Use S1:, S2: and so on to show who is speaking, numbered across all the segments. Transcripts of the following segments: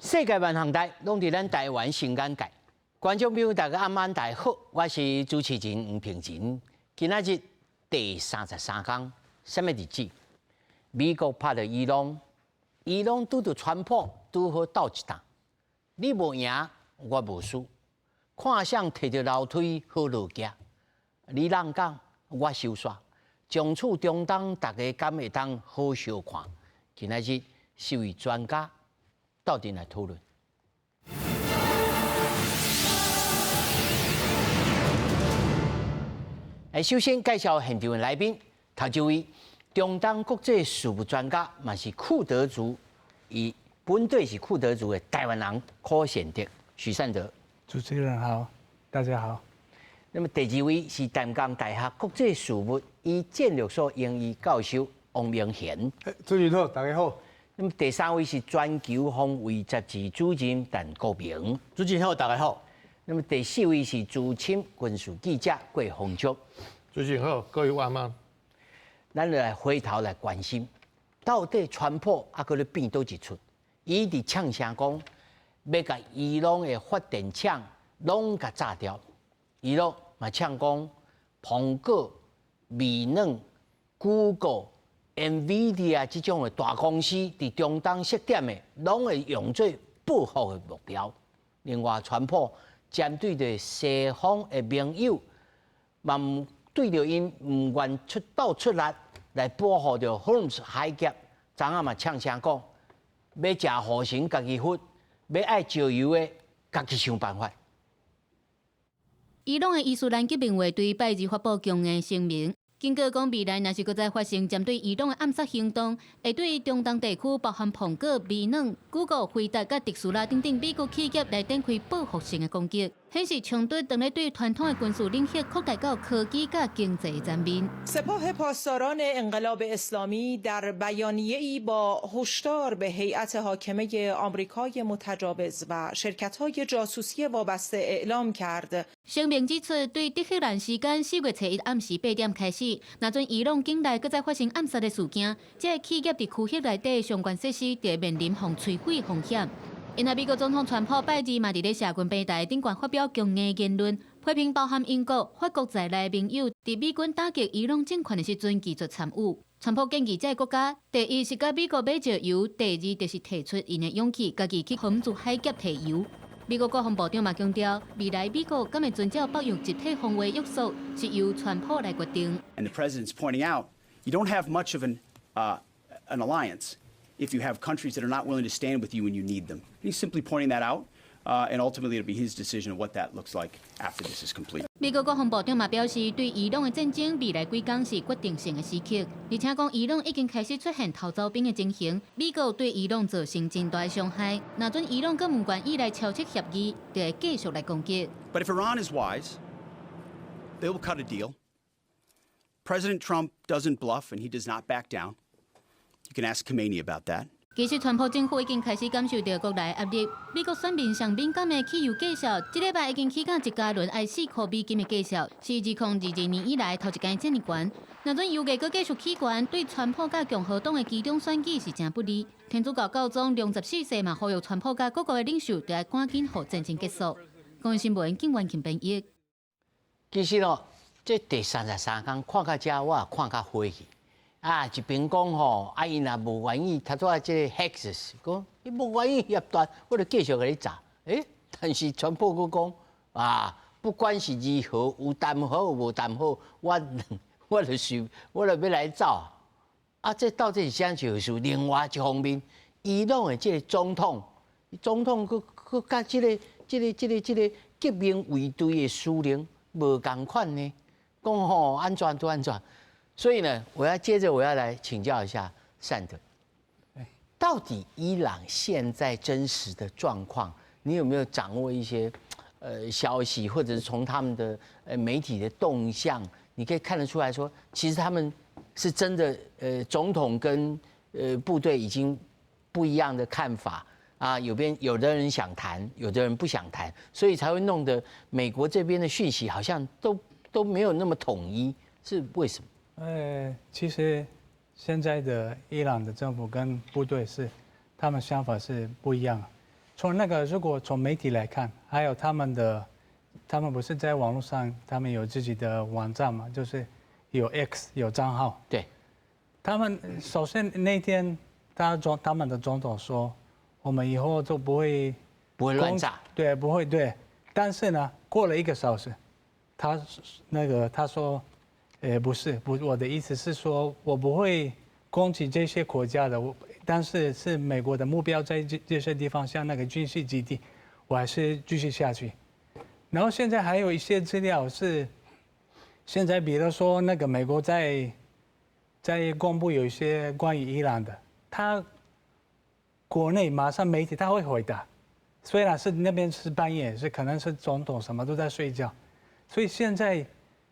S1: 世界萬項代，攏佇咱台灣新眼界。觀眾朋友，大家暗安大家好，我是主持人吳平仁。今仔日第三十三天，啥物日子？美國拍著伊朗，伊朗拄著川普拄好鬥一檔，你無贏，我無輸，看誰提著樓梯好落行。你人講，我收煞，從此中東大家敢會當好相看？今仔日四位專家鬥陣來討論。來，首先介紹現場的來賓，頭一位中東國際事務專家，嘛是庫德族，伊本底是庫德族的台灣人許善德，許善德。
S2: 主持人好，大家好。
S1: 那麼第二位是淡江大學國際事務與戰略所榮譽教授王明賢。
S3: 主持人好，大家好。
S1: 那麼第三位是全球防衛雜誌主任陳國明。
S4: 主持人好，大家好。
S1: 那麼第四位是資深軍事記者郭鴻竹。
S5: 主持人好，各位晚安。
S1: 咱來回頭來關心，到底川普猶閣咧變佗一出？伊佇嗆聲講，欲共伊朗的發電廠攏共炸掉。伊朗嘛嗆講，蘋果、微軟、Google、NVIDIA 這種的大公司佇中東設點的，攏會用做報復的目標。另外，川普針對著西方的盟友，嘛毋對著𪜶毋願出鬥出力來保護著荷姆茲海峽，昨暗嘛嗆聲講，欲食雨神家己佛，欲愛石油的家己想辦法。
S6: 伊朗的伊斯蘭革命衛隊拜二發布強硬聲明，警告講未來若是閣再發生針對伊朗的暗殺行動，會對中東地區包含蘋果、微軟、Google、輝達佮特斯拉等等美國企業來展開報復性的攻擊，顯示衝突當咧對傳統的軍事領域擴大到科技佮經濟的層面。
S7: سپاه پاسداران انقلاب اسلامی در بیانیه‌ای با هشدار به هیئت حاکمه آمریکای متجاوز و شرکت‌های جاسوسی وابسته اعلام کرد。
S6: 聲明指出，對德黑蘭時間4月初一暗時8點開始，若準伊朗境內閣再發生暗殺的事件，這个企業佇區域內底相關設施就會面臨予摧毀風險。因為美國總統川普拜二嘛佇咧社群平台頂懸發表強硬言論，批評包含英國、法國在內盟友佇美軍打擊伊朗政權的時陣拒絕參與。川普建議這个國家，第一是共美國買石油，第二就是提出𪜶的勇氣，家己去荷姆茲海峽提油。美國國防部長嘛強調，未來美國敢會遵照北約集體防衛約束，是由川普來決定。
S8: And the president's pointing out, you don't have much of an alliance if you have countries that are not willing to stand with you when you need them. He's simply pointing that out, and ultimately it'll be his decision of what that looks like after this is complete.
S6: 美國國防部長嘛表示，對伊朗的戰爭未來幾工是決定性的時刻，而且講伊朗已經開始出現逃走兵的情形，美國對伊朗造成真大的傷害。若準伊朗閣毋願意來簽署協議，就會繼續來攻擊。
S8: But if Iran is wise, they will cut a deal. President Trump doesn't bluff and he does not back down. You can ask Khamenei about that.
S6: 其實，川普政府已經開始感受到國內壓力。美國選民上敏感的汽油價數，這禮拜已經起到一加侖愛4箍美金的價數，是2022年以來頭一擺遮爾懸。若準油價閣繼續起懸，對川普佮共和黨的期中選舉是誠不利。天主教教宗良十四世嘛呼籲川普佮各國的領袖，著愛趕緊予戰爭結束。公視新聞景元慶編譯。
S1: 其實哦，這第三十三工看到遮，我也看較火氣。啊，一邊講吼，啊，𪜶若無願意，頭拄仔這个 Hegseth 講，伊無願意協談，我就繼續共你炸。欸，但是川普閣講，啊，不管是如何有談好無談好，我就是我就欲來走。啊，這到底是啥一回事？另外一方面，伊朗的這个總統，總統閣閣佮這个、這个、這个、這个革命衛隊的司令無仝款呢？講吼按怎就按怎。所以呢，我要接着我要來請教一下善德，到底伊朗現在真實的狀況，你有沒有掌握一些消息，或者是從他們的媒體的動向，你可以看得出來說，其實他們是真的總統跟部隊已經不一樣的看法啊，有邊有的人想談，有的人不想談，所以才會弄得美國這邊的訊息好像都沒有那麼統一，是為什麼？
S2: 其實現在的伊朗的政府跟部隊是，他們想法是不一樣。從那個如果從媒體來看，還有他們的，他們不是在網絡上，他們有自己的網站嘛，就是有 X 有賬號。他們首先那天他們的總統說，我們以後就不會
S1: 不會亂炸。
S2: 對，不會對。但是呢，過了一個小時，他那個他說，不是，不，我的意思是說我不會攻擊這些國家的，但是是美國的目標在這些地方，像那個軍事基地，我還是繼續下去。然後現在還有一些資料是，現在比如說那個美國在公布有一些關於伊朗的，他國內馬上媒體他會回答，雖然是那邊是半夜，是可能是總統什麼都在睡覺，所以現在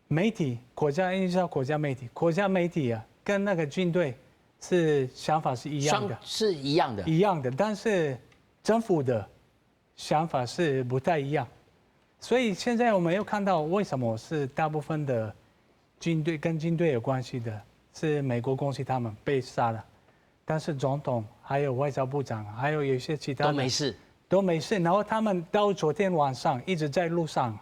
S2: 媒體國家應該叫國家媒體，國家媒體啊，跟那個軍隊是想法是一樣的，
S1: 是一樣的，
S2: 一樣的，但是政府的想法是不太一樣，所以現在我們又看到為什麼是大部分的軍隊跟軍隊有關係的，是美國攻擊他們被殺了，但是總統還有外交部長還有有一些其他
S1: 都沒事，
S2: 都沒事。然後他們到昨天晚上一直在路上，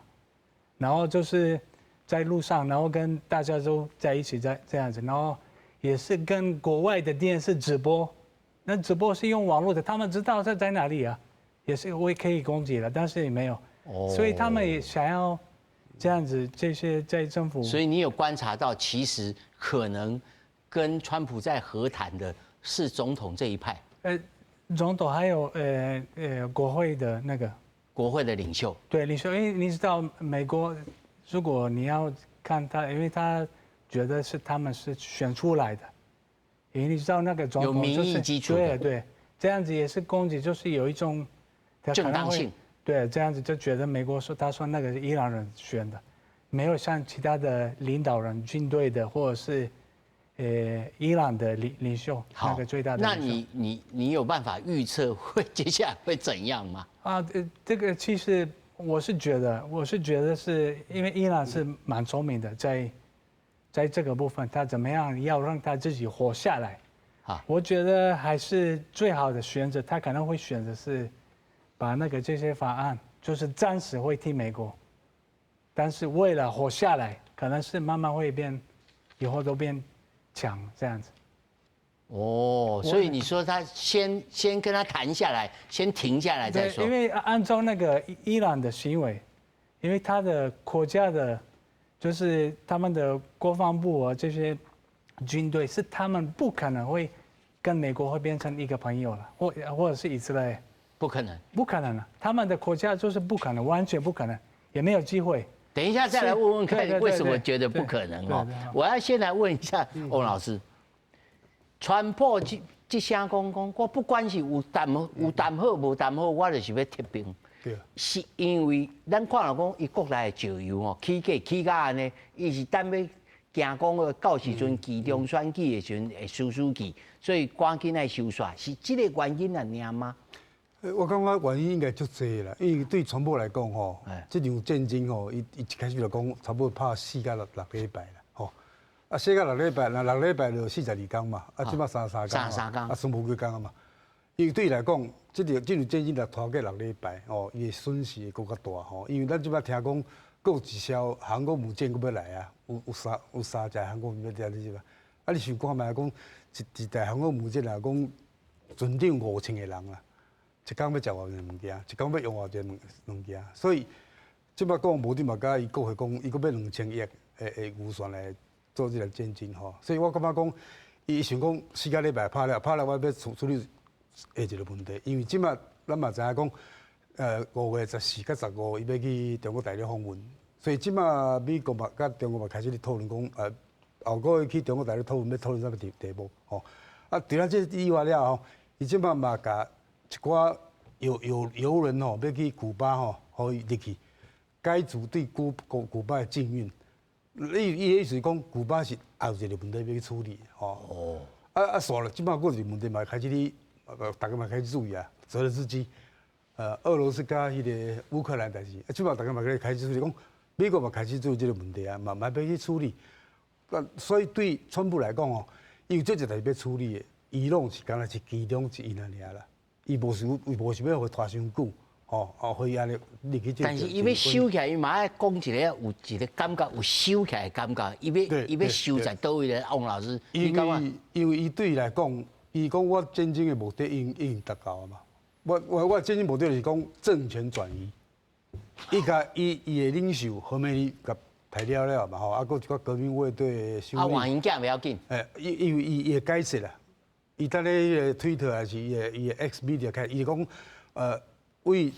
S2: 然後就是在路上，然後跟大家都在一起在這樣子，然後也是跟國外的電視直播，那直播是用網絡的，他們知道在哪裡啊，也是會可以攻擊的，但是也沒有，所以他們也想要這樣子，這些在政府。
S1: 所以你有觀察到，其實可能跟川普在和談的是總統這一派。
S2: 總統還有國會的那個
S1: 國會的領袖。
S2: 對領袖，因為你知道美國，如果你要看他，因為他覺得是他們是選出來的，因為你知道那個總統
S1: 有民意基礎，
S2: 對對，這樣子也是攻擊，就是有一種
S1: 正當性。
S2: 對，這樣子就覺得美國說，他說那個是伊朗人選的，沒有像其他的領導人、軍隊的或者是伊朗的領袖那個最大的。
S1: 那你有辦法預測會接下來會怎樣嗎？
S2: 啊，這個其實我是覺得是因為伊朗是蠻聰明的，在這個部分，他怎麼樣要讓他自己活下來？我覺得還是最好的選擇，他可能會選擇是把那個這些法案，就是暫時會聽美國，但是為了活下來，可能是慢慢會變，以後都變強這樣子。
S1: 哦，所以你說他先跟他談下來，先停下來再說。
S2: 因為按照那個伊朗的行為，因為他的國家的，就是他們的國防部啊這些軍隊，是他們不可能會跟美國會變成一個朋友了，或者是以色列。
S1: 不可能，
S2: 不可能啊！他們的國家就是不可能，完全不可能，也沒有機會。
S1: 等一下再來問問看，為什麼覺得不可能哦？我要先來問一下翁老師，川普這聲講講，我不管是有談好無談好，我就是欲撤兵。是因為咱看著講，伊國內的石油哦，起價起甲按呢，伊是等欲驚講個到時陣期中選舉的時陣會輸輸去，所以趕緊來收煞，是這個原因啊，爾嗎？
S3: 我感覺原因應該足濟啦，因為對川普來講吼，這場戰爭吼，伊一開始就講差不多拍4到6禮拜啦，吼，啊4到6禮拜，若六禮拜就42工嘛，啊這擺33工嘛，啊算無幾工啊嘛。因為對伊來講，這場戰爭若拖過六禮拜，吼，伊的損失會閣較大吼。因為咱這擺聽講，閣有一艘航空母艦閣欲來啊，有三隻航空母艦佇這擺。啊，你想看覓講，一台航空母艦若講船長5000個人啊。一工欲食偌濟物件，一工欲用偌濟物件，所以這擺講無定嘛，佮伊國會講，伊閣欲2000億的預算來做這個戰爭吼，所以我感覺講，伊想講4個禮拜拍了，拍了我欲處理下一個問題，因為這擺咱嘛知影講，5月14佮15，伊欲去中國大陸訪問，所以這擺美國嘛佮中國嘛開始咧討論講，後個月去中國大陸討論欲討論啥物題目吼，啊，除了這以外了後，伊這擺嘛共一寡油輪吼，欲去古巴吼，予伊入去解除對古巴的禁運。伊伊意思講，古巴是也有一個問題欲去處理吼。哦。啊，煞了，這擺閣有一個問題嘛，開始咧，大家嘛開始注意啊，澤連斯基，俄羅斯佮彼個烏克蘭代誌，啊，這擺大家嘛開始注意講，美國嘛開始注意這個問題啊，嘛欲去處理。啊，所以對川普來講哦，伊有這一代誌欲處理的，伊朗是敢若是其中之一爾啦。伊無想，伊無想欲予拖傷久，吼，哦，可以按呢入去。
S1: 但是伊欲收起來，伊嘛愛講一个有一个感覺，有收起來的感覺。伊欲收在佗位咧？王老師，
S3: 因為因為伊對伊來講，伊講我戰爭的目的已經達到啊嘛。我戰爭目的是講政權轉移，伊共伊伊的領袖何梅尼共刣了了嘛吼，啊，閣一寡革命衛隊的首領。
S1: 啊，換𪜶囝袂要緊。
S3: 欸，因為伊伊會解釋啦，伊佇咧彼个推特還是伊的 X media 開，伊講為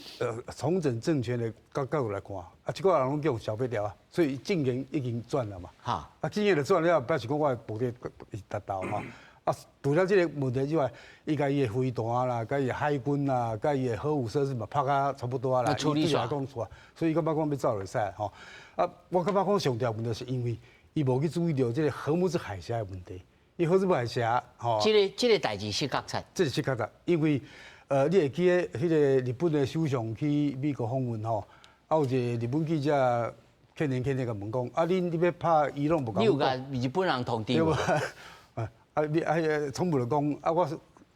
S3: 重整政權的角度來看，啊，這個人攏叫消費掉啊，所以政權已經轉了嘛。啊，政權就轉了，表示講我的目的是達到吼。啊，除了這個問題之外，伊共伊的飛彈啦，共伊的海軍啦，共伊的核武設施嘛，拍甲差不多啊啦。
S1: 處理煞。
S3: 所以伊感覺講欲走就會使吼。啊，我感覺講上條問題是因為伊無去注意著這個荷姆茲海峽的問題。伊荷姆茲海峽吼，
S1: 這個代誌失覺察。
S3: 這是失覺察，因為你會記得彼個日本的首相去美國訪問吼，啊有一個日本記者欠言欠語共問講，啊恁你欲拍伊朗無共？
S1: 你有共日本人通知無？
S3: 啊你啊，川普就講啊，我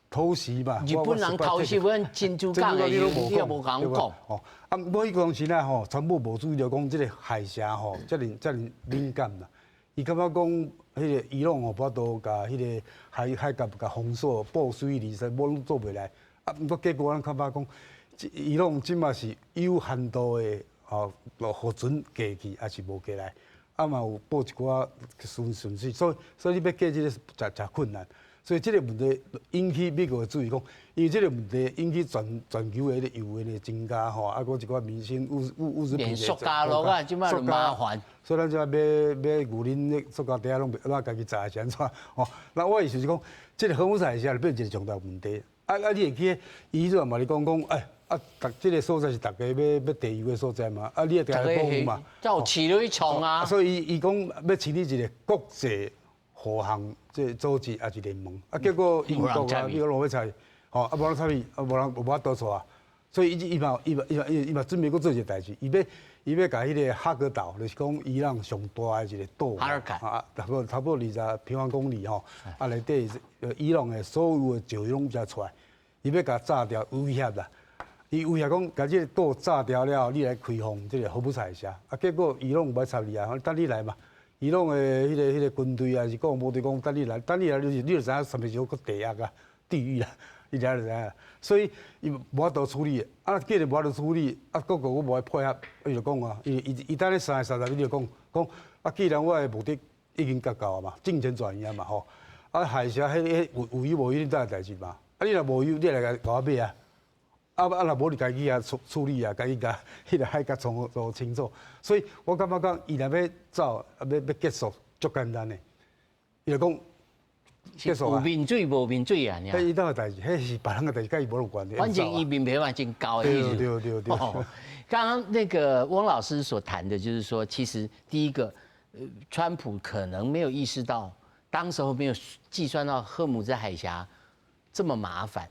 S3: 偷襲嘛。
S1: 日本人偷襲阮珍珠港的，你也無共講。
S3: 哦，啊，無彼當時咧吼，川普無注意著講這個海峽吼，遮爾遮爾敏感啦。伊感覺講彼個伊朗吼，無法度共彼個海峽共封鎖，布水泥啥，無攏做袂來。啊，毋過結果咱感覺講，伊朗這馬是有限度的吼，予船過去，抑是無過來。啊嘛有報一寡順順序，所以你欲過這個誠誠困難。所以這個問題引起美國的注意，講因為這個問題引起全球的彼個油的增加吼，啊，閣一寡民生物資
S1: 連塑膠橐啊，這馬就麻煩。
S3: 所以咱這買買牛奶的塑膠袋攏袂，咱家己載是按怎？吼，那我意思是講，這個荷姆茲海峽就變一個重大問題。啊啊！你會記得，伊彼陣嘛咧講講，哎，啊，逐這個所在是逐家欲欲地油的所在嘛，啊，你愛共伊保護嘛。
S1: 才有飼落去創啊。
S3: 所以伊伊講欲成立一個國際護航這個組織，抑是聯盟。啊，結果英國啊、美國攏欲參，吼，啊，無人參與，啊，無人無法度做啊。所以伊伊嘛伊嘛伊嘛伊嘛準備閣做一個代誌，伊欲共彼個哈格島，就是講伊朗上大的一個島，啊，差不多20平方公里吼，啊，內底伊朗的所有的石油攏遮出來，伊欲共炸掉威脅啦。伊威脅講，共這個島炸掉了後，你來開放這個荷姆茲海峽。啊，結果伊朗無愛參與啊，等你來嘛。伊朗的彼個軍隊啊，是講無隊講等你來，等你來就是你就知影啥物時候閣地獄啊、地獄啊，你知就知影。所以伊無法度處理，啊，既然無法度處理，啊，各國閣無愛配合，伊就講啊，伊伊伊等咧3月30日就講講，啊，既然我的目的已經達到啊嘛，政權轉移啊嘛吼，啊，海峽彼彼有有油無油恁兜的代誌嘛，啊，你若無油，你來共我買啊？啊啊！若無你家己啊處處理啊，家己共彼個海峽創做清楚。所以我感覺講，伊若欲走，啊欲欲結束，足簡單的。伊就講結束
S1: 啊。有面水無面水啊？
S3: 彼伊兜的代誌，彼是別人的代誌，佮伊無關係。
S1: 反正伊面皮嘛真厚的意思。
S3: 對對對對。
S1: 剛剛那個翁老師所談的，就是說，其實第一個，川普可能沒有意識到，當時候沒有計算到荷姆茲海峽這麼麻煩。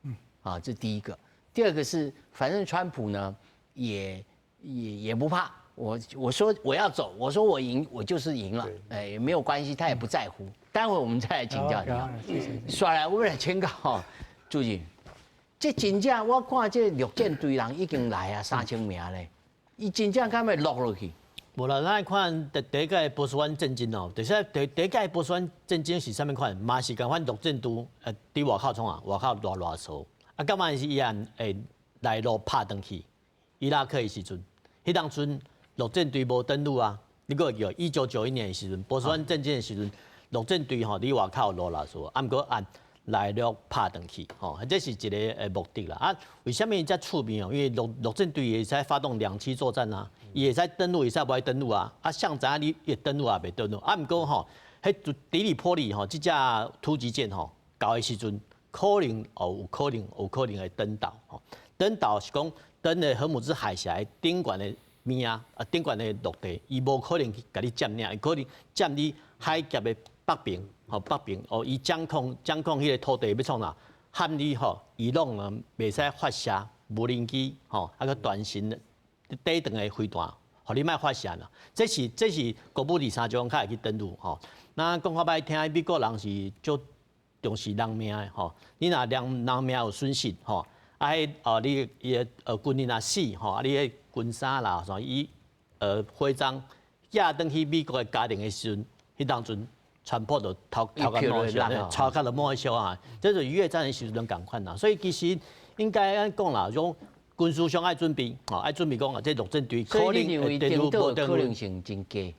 S1: 嗯。啊，這第一個。第二個是，反正川普呢，也不怕。我說我要走，我說我贏，我就是贏了，哎，也沒有關係，他也不在乎。待會我們再來請教你。煞來，我們來請教主任，這真正我看這陸戰隊人已經來啊，3000名咧，伊真正敢會落落去？
S4: 無啦，咱看第第一屆波斯灣戰爭哦，就是第第一屆波斯灣戰爭是啥物款？嘛是共款陸戰隊，佇外口創啊，外口賴賴數。啊，感覺是伊按會內陸拍轉去伊拉克的時陣，彼當陣陸戰隊無登陸啊。你閣會記1991年的時陣，波斯灣戰爭的時陣，陸戰隊吼佇外口落賴數，啊，毋過按內陸拍轉去，吼，這是一個目的啦。啊，為啥物遮趣味哦？因為陸戰隊會使發動兩棲作戰啊，伊會使登陸，會使無愛登陸啊。啊，誰知影你會登陸抑袂登陸？啊，毋過吼，彼底里波里吼，這隻突擊艦吼，到的時陣。可能哦，有可能有可能會登島吼，登島是講登的荷姆茲海峽頂懸的邊啊，啊頂懸的陸地，伊無可能去共你佔領，伊可能佔你海峽的北邊，吼北邊哦，伊掌控彼個土地欲創啥？含你吼，伊朗啊袂使發射無人機吼，啊閣短程短長的飛彈，予你莫發射啦。這是國母23章較會去登陸吼。那講較歹聽，美國人是足。重視人命的吼。你若人命有損失吼，啊，彼你伊的軍人若死吼，啊，你彼軍衫啦，啥伊徽章寄轉去美國的家庭的時陣，彼當陣川普就頭頭殼冒燒，頭殼就冒燒啊！這就越戰的時陣攏仝款啦，所以其實應該按講啦，講軍事上愛準備，吼愛準備講啊，這陸戰隊
S1: 可能會登島可能性真低。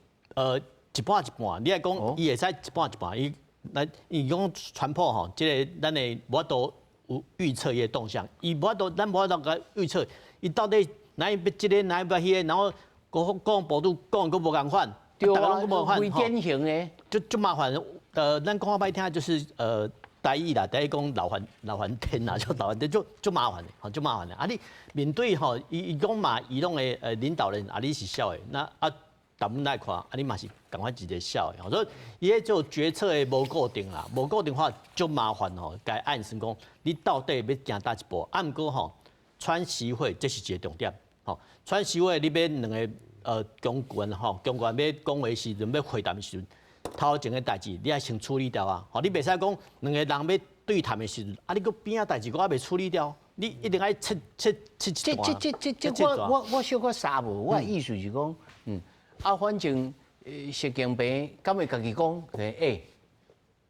S4: 一半一半，你愛講伊會使一半一半，伊咱伊講川普吼，這个咱會無法度有預測伊的動向，伊無法度，咱無法度共預測，伊到底哪欲這个，哪欲彼个，然後國防部長講閣無仝款，
S1: 對啊，危典型的，
S4: 就足麻煩。咱講較歹聽就是台語啦，台語講老煩老煩天啦，就老煩天，足足麻煩的，吼足麻煩的。啊，你面對吼，伊伊講嘛，伊朗的領導人啊，你是痟的，那啊，逐阮來看，啊，你嘛是仝款一个痟的，所以伊咧做決策的無固定啦，無固定化足麻煩吼，共按算講，你到底欲行佗一步？啊，毋過吼，川習會這是一个重點，吼，川習會你欲兩个強權吼，強權欲講話時陣，欲會談的時陣，頭前的代誌你愛先處理掉啊！吼，你袂使講兩个人欲對談的時陣，啊，你閣邊仔代誌閣猶未處理掉，你一定愛切切切一段。
S1: 這這這這我我我小可捎無，我的意思是講，啊，反正習近平敢會家己講，欸，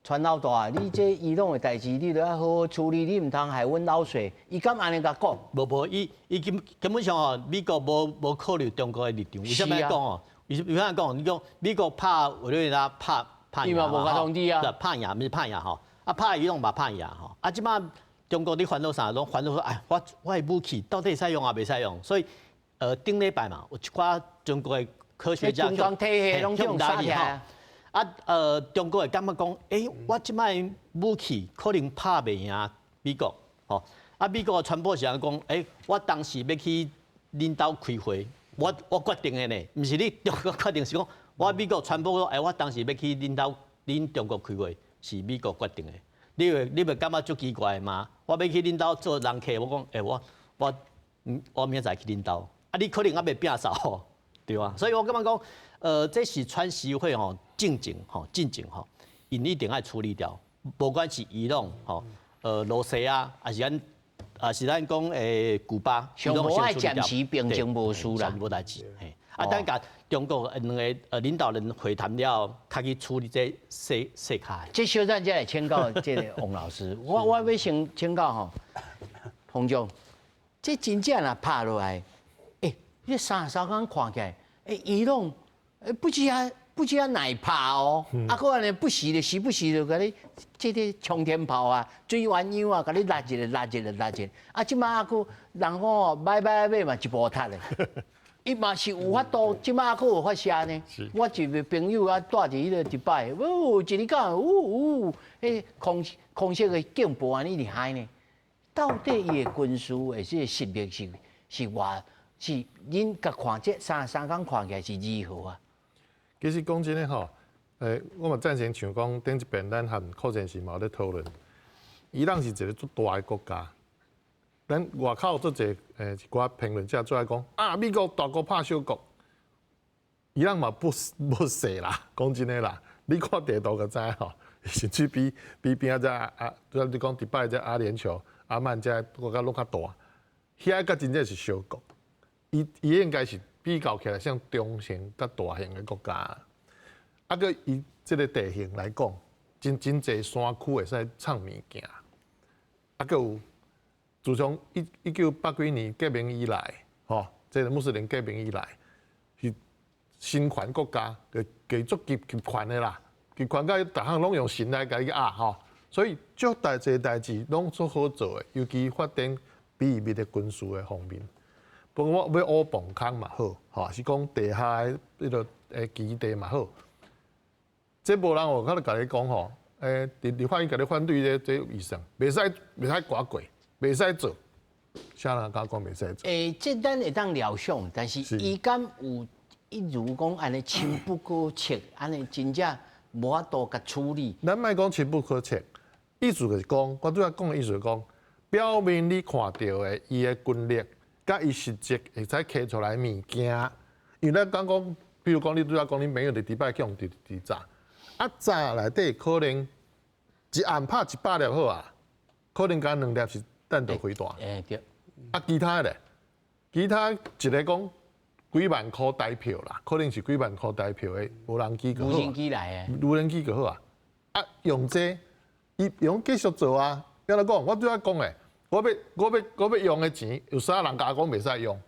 S1: 川老大，你這伊朗的代誌，你著愛好好處理，你毋通害阮老衰。伊敢按呢共講？
S4: 無無，伊伊根根本上吼，美國無無考慮中國的立場。為啥物講哦？為為啥講？你講美國拍委內瑞拉拍拍贏
S1: 嘛？無共通知啊？
S4: 拍贏毋是拍贏吼，啊拍伊朗嘛拍贏吼。啊，這擺中國咧煩惱啥？攏煩惱說，哎，我我的武器到底會使用抑袂使用？所以，頂禮拜嘛，有一寡中國的科學家
S1: 中國體系攏用啥吼？
S4: 啊，中國會感覺講，欸，我這擺武器可能拍袂贏美國，吼。啊，美國的川普是按講，欸，我當時欲去恁兜開會，我我決定的呢，毋是你中國決定，是講我美國川普講，欸，我當時欲去恁兜恁中國開會，是美國決定的。你會你袂感覺足奇怪嗎？我欲去恁兜做人客，我講，欸，我我我明仔載去恁兜，啊，你可能猶未摒掃，對吧？所以我感覺講，這是川習會吼，進前吼，進前吼，𪜶一定愛處理掉，不管是伊朗吼，羅西亞，抑是咱，抑是咱講古巴，
S1: 上無愛暫時平靜無事啦，
S4: 無代誌。嘿，啊，等共中國兩个領導人會談了，較去處理這細細卡。
S1: 這小等才來請教這个王老師，我我欲先請教吼，洪總，這真正若拍落來，欸，你33工看起來，欸，伊朗不止啊。不止啊，耐拍哦，啊，閣按呢不時的時不時就共你這个沖天炮啊、水鴛鴦啊，共你拉一个、拉一个、拉一个。啊，這擺猶閣人講哦，買買買嘛一步踢的，伊嘛是有法度，這擺猶閣有發射呢。我一个朋友啊，蹛佇彼个迪拜，哦，一日講，嗚嗚，彼空空襲的警報按呢一直響呢。到底伊的軍事的這个實力是是偌是恁共看這33工看起來是如何啊？
S5: 其實講真的吼，我嘛贊成像講頂一遍咱和寇先生嘛有咧討論，伊朗是一个足大的國家，咱外口足濟一寡評論者最愛講啊，美國大國拍小國，伊朗嘛不不細啦，講真的啦，你看地圖就知吼，甚至比比邊仔這啊，就你講迪拜這阿聯酋、阿曼這國家攏較大，遐閣真正是小國，伊伊應該是比較起來像中型佮大型的國家。啊，閣伊這个地形來講，真真濟山區會使藏物件。啊，閣有自從一一九八幾年革命以來，吼，這个穆斯林革命以來，是神權國家，就繼續集集權的啦，集權到逐項攏用神來共你壓吼，所以足大濟代誌攏足好做的，尤其發展秘密的軍事的方面。包括欲挖防空嘛好，吼，是講地下的彼个基地嘛好。這無人我較共你講吼，佇立法院共你反對這這預算，袂使袂使掛過，袂使做。啥人敢講袂使做？
S1: 欸，這咱會當料想，但是伊敢有一如講按呢深不可測，按呢真正無法度共處理。
S5: 咱莫講深不可測，意思就是講，我拄才講的意思就是講，表面你看到的伊的軍力，佮伊實際會使提出來物件，因為咱講講，比如講你拄才講你朋友佇迪拜去予佇佇炸。啊，炸內底可能一暗拍100粒好啊，可能干兩粒是彈道飛彈。
S1: 欸對。
S5: 啊，其他咧，其他一个講幾萬箍台票啦，可能是幾萬箍台票的無人機就好。
S1: 無人機來的。
S5: 無人機就好啊。啊，用這伊用繼續做啊。按怎講，我拄仔講的，我欲用的錢，有啥人共我講袂使用，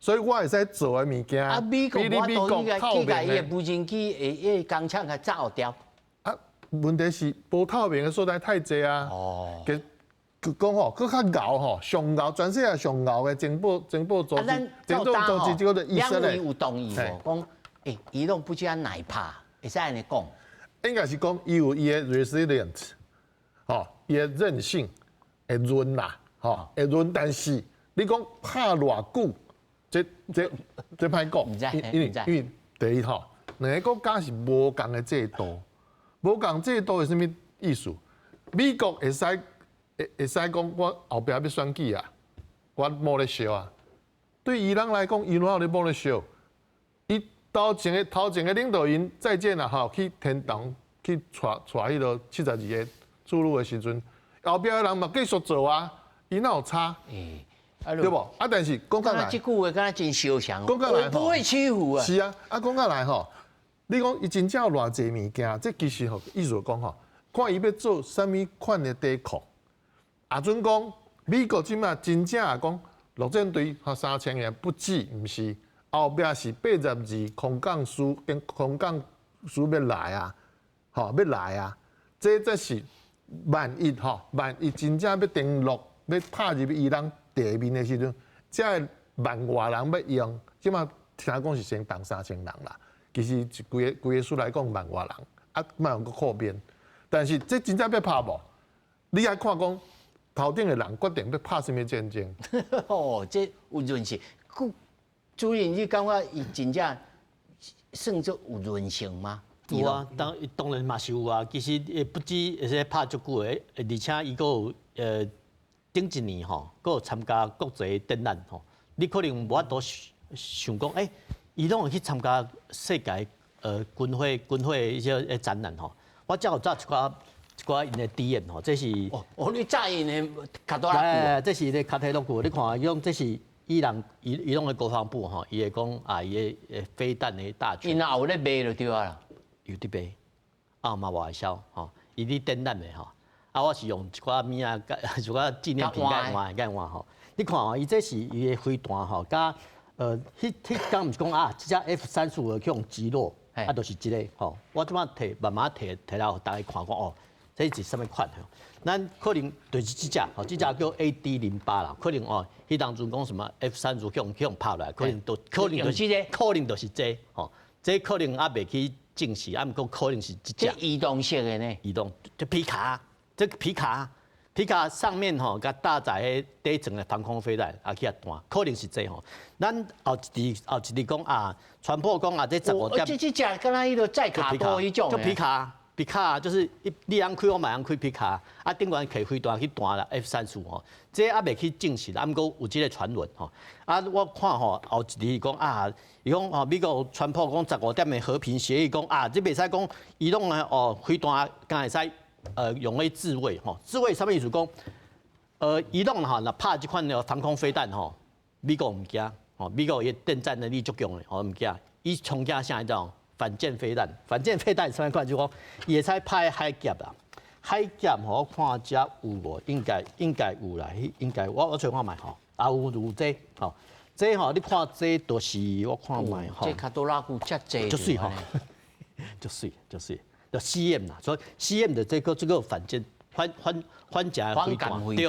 S5: 所以我會使做的物件。
S1: 啊，美國無法度去共伊的無人機的工廠共炸掉。
S5: 啊，問題是無透明的所在太濟啊。哦。講吼，閣較𠢕吼，上𠢕全世界上𠢕的情報組織，情報組織這個以色列。
S1: 兩位有同意無？講，欸，伊朗不只耐拍，會使按呢講？
S5: 應該是講伊有伊的 resilient，吼，伊的韌性會韌啦，吼，會韌。但是你講拍偌久，這歹講，因為第一吼，兩个國家是無仝的制度，無仝制度是啥物意思？美國會使。會使講我後壁欲選舉啊，我無咧燒啊。對伊朗來講，伊哪有咧無咧燒？伊頭前的領導人再見啦，吼，去天堂去帶彼个72个俘虜的時陣，後壁的人嘛繼續做啊，伊哪有差？
S1: 欸，
S5: 對無？啊，但是講起來，
S1: 這句話敢若真相像，
S5: 講起來
S1: 不會屈服啊。
S5: 是啊，啊講起來吼，你講伊真正有偌濟物件，這其實吼意思講吼，看伊欲做啥物款的抵抗。啊，準講美國這馬真正啊講，陸戰隊吼3000個不止，毋是後壁是82空降師跟空降師欲來啊，吼欲來啊，這才是萬一吼，萬一真正欲登陸，欲拍入伊朗地面的時陣，這萬外人欲用，這馬聽講是先動3000人啦，其實規個規個數來講萬外人，啊，莫用閣擴編，但是這真正欲拍無？你愛看講。頭頂的人決定欲拍啥物戰爭？
S1: 哦，這有韌性。主任，你感覺伊真正算做有韌性嗎？
S4: 有啊，當然嘛是有啊。其實不止會使拍足久的，而且伊閣有頂一年吼，閣有參加國際展覽吼。你可能無法度想講，欸，伊攏會去參加世界軍火一些展覽吼。我才有找一寡。一寡𪜶的 DM 吼，這是
S1: 哦，你炸𪜶的卡多
S4: 拉，這是咧卡特洛古，你看，伊講這是伊朗的國防部吼，伊會講啊，伊的飛彈的大全。
S1: 𪜶若有咧賣就對啊。
S4: 有佇賣，啊嘛外銷吼，伊佇展覽的吼，啊我是用一寡物仔，一寡紀念品共換共換吼。你看哦，伊這是伊的飛彈吼，佮彼工毋是講啊，這隻 F-35去予擊落，啊，就是這个吼。我這擺提慢慢提提來予大家看講哦。這是啥物款吼？咱可能就是這隻，吼，這隻叫 AD-08啦。可能哦，彼當陣講什麼 F-35去予拍落來，可能就是可能就是這吼，這可能猶未去證實，啊，毋過可能是這隻。
S1: 移動式的呢？
S4: 移動，這皮卡，這皮卡，皮卡上面吼，共搭載彼底層的防空飛彈，啊去遐彈，可能是這吼。咱後一日講啊，川普講啊，這15點。
S1: 這這隻敢若彼个載卡多彼種。
S4: 就皮卡。皮卡就是你通開，我嘛通開皮卡，啊，頂懸提飛彈去彈啦 F-35吼，這猶未去證實，啊，毋過有這个傳聞吼，啊，我看吼後一日講啊，伊講吼美國川普講15點的和平協議講啊，這袂使講伊朗的哦飛彈敢會使用來自衛吼，自衛啥物意思？講伊朗吼若拍這款的防空飛彈吼，美國毋驚吼，美國伊電戰能力足強的吼毋驚，伊上驚啥種？反艦飛彈，反艦飛彈啥物款？就講伊會使拍海峽啦，海峽吼，我看遮有無？應該有啦，應該我揣看覓吼，啊有這吼，這吼你看這都是我看覓吼。
S1: 這卡多拉古遮濟。
S4: 足媠吼，足媠足媠，就 CM 啦，所以 CM 的這個反艦反艦飛彈對。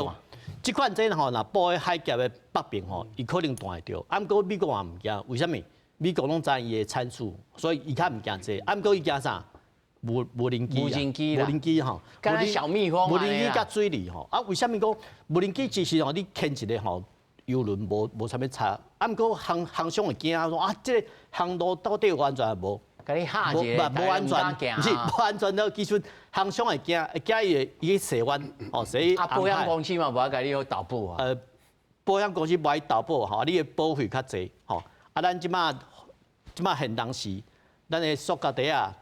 S4: 這款這吼，若布佇海峽的北邊吼，伊可能彈會著。啊，毋過美國嘛毋驚，為啥物？美國攏知伊的參數，所以伊較毋驚這個。啊，毋過伊驚啥？無人機。
S1: 無人機
S4: 無人機吼，
S1: 敢小蜜蜂。
S4: 無人機佮水雷吼。啊，為啥物講無人機其實吼，你牽一个吼油輪無啥物差。啊，毋過航商會驚說啊，這个航路到底有安全無？
S1: 共你嚇一下，
S4: 無安全，毋是無安全了。其實航商會驚，會驚伊會伊去踅彎哦，所以
S1: 啊，保險公司嘛無愛共你好投保啊。
S4: 保險公司無愛投保吼，你的保費較濟吼。啊，咱這馬現當時，咱的塑膠袋仔，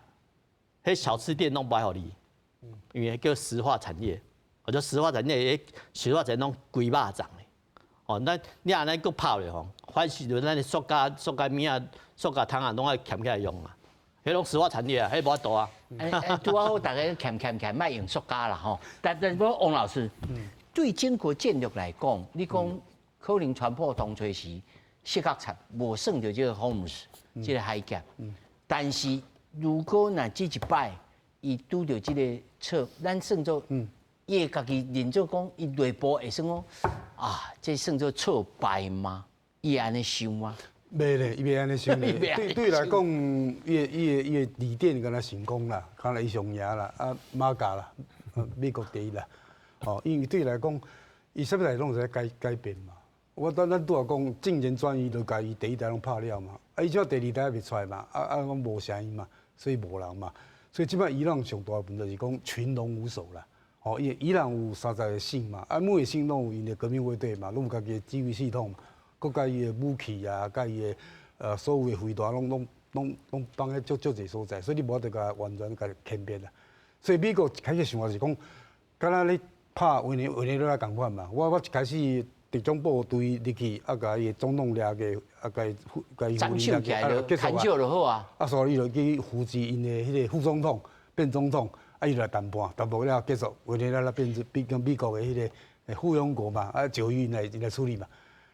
S4: 彼小吃店攏無愛予你，因為叫石化產業，或者石化產業，石化產業攏規肉粽的。哦，咱你按呢閣拍咧吼，反正就咱的塑膠物仔、塑膠桶啊，攏愛撿起來用啊。彼攏石化產業啊，彼無法度啊。
S1: 拄仔好，逐家撿撿撿，莫用塑膠啦吼。但是王老師，對中國戰略來講，你講可能川普當初時適合插無算著這個霍爾木茲這個海峽。但是如果若這一擺伊拄著這個錯，咱算做，伊會家己認做講，伊內部會算講啊，這算做挫敗嗎？伊會按呢想嗎？
S3: 袂咧，伊袂按呢想咧。對伊來講，伊的理念敢若成功啦，敢若伊上贏啦，啊，MAGA 啦，美國第一啦。哦，因為對伊來講，伊啥物代攏會使改變嘛。我咱拄仔講，政權轉移就共伊第一代攏拍了嘛，啊，伊這第二代袂出來嘛，啊，攏無聲音嘛，所以無人嘛。所以這擺伊朗上大問題是講群龍無首啦。哦，伊伊朗有30個省嘛，啊，每個省攏有𪜶的革命衛隊嘛，攏有家己的指揮系統，閣共伊的武器啊，佮伊的所有的飛彈攏放喺足足濟所在，所以你無法度共完全共殲滅啦。所以美國一開始想法是講，敢若咧拍委內瑞拉仝款嘛，我一開始特種部隊入去，啊，共伊的總統掠過，啊，共伊
S1: 夫人掠過，啊，結束啊。就好啊。
S3: 啊，所以伊就去扶持𪜶的彼個副總統變總統，啊，伊就來談判，談判了結束，委內瑞拉變變美國的彼個附庸國嘛，啊，就伊來處理嘛。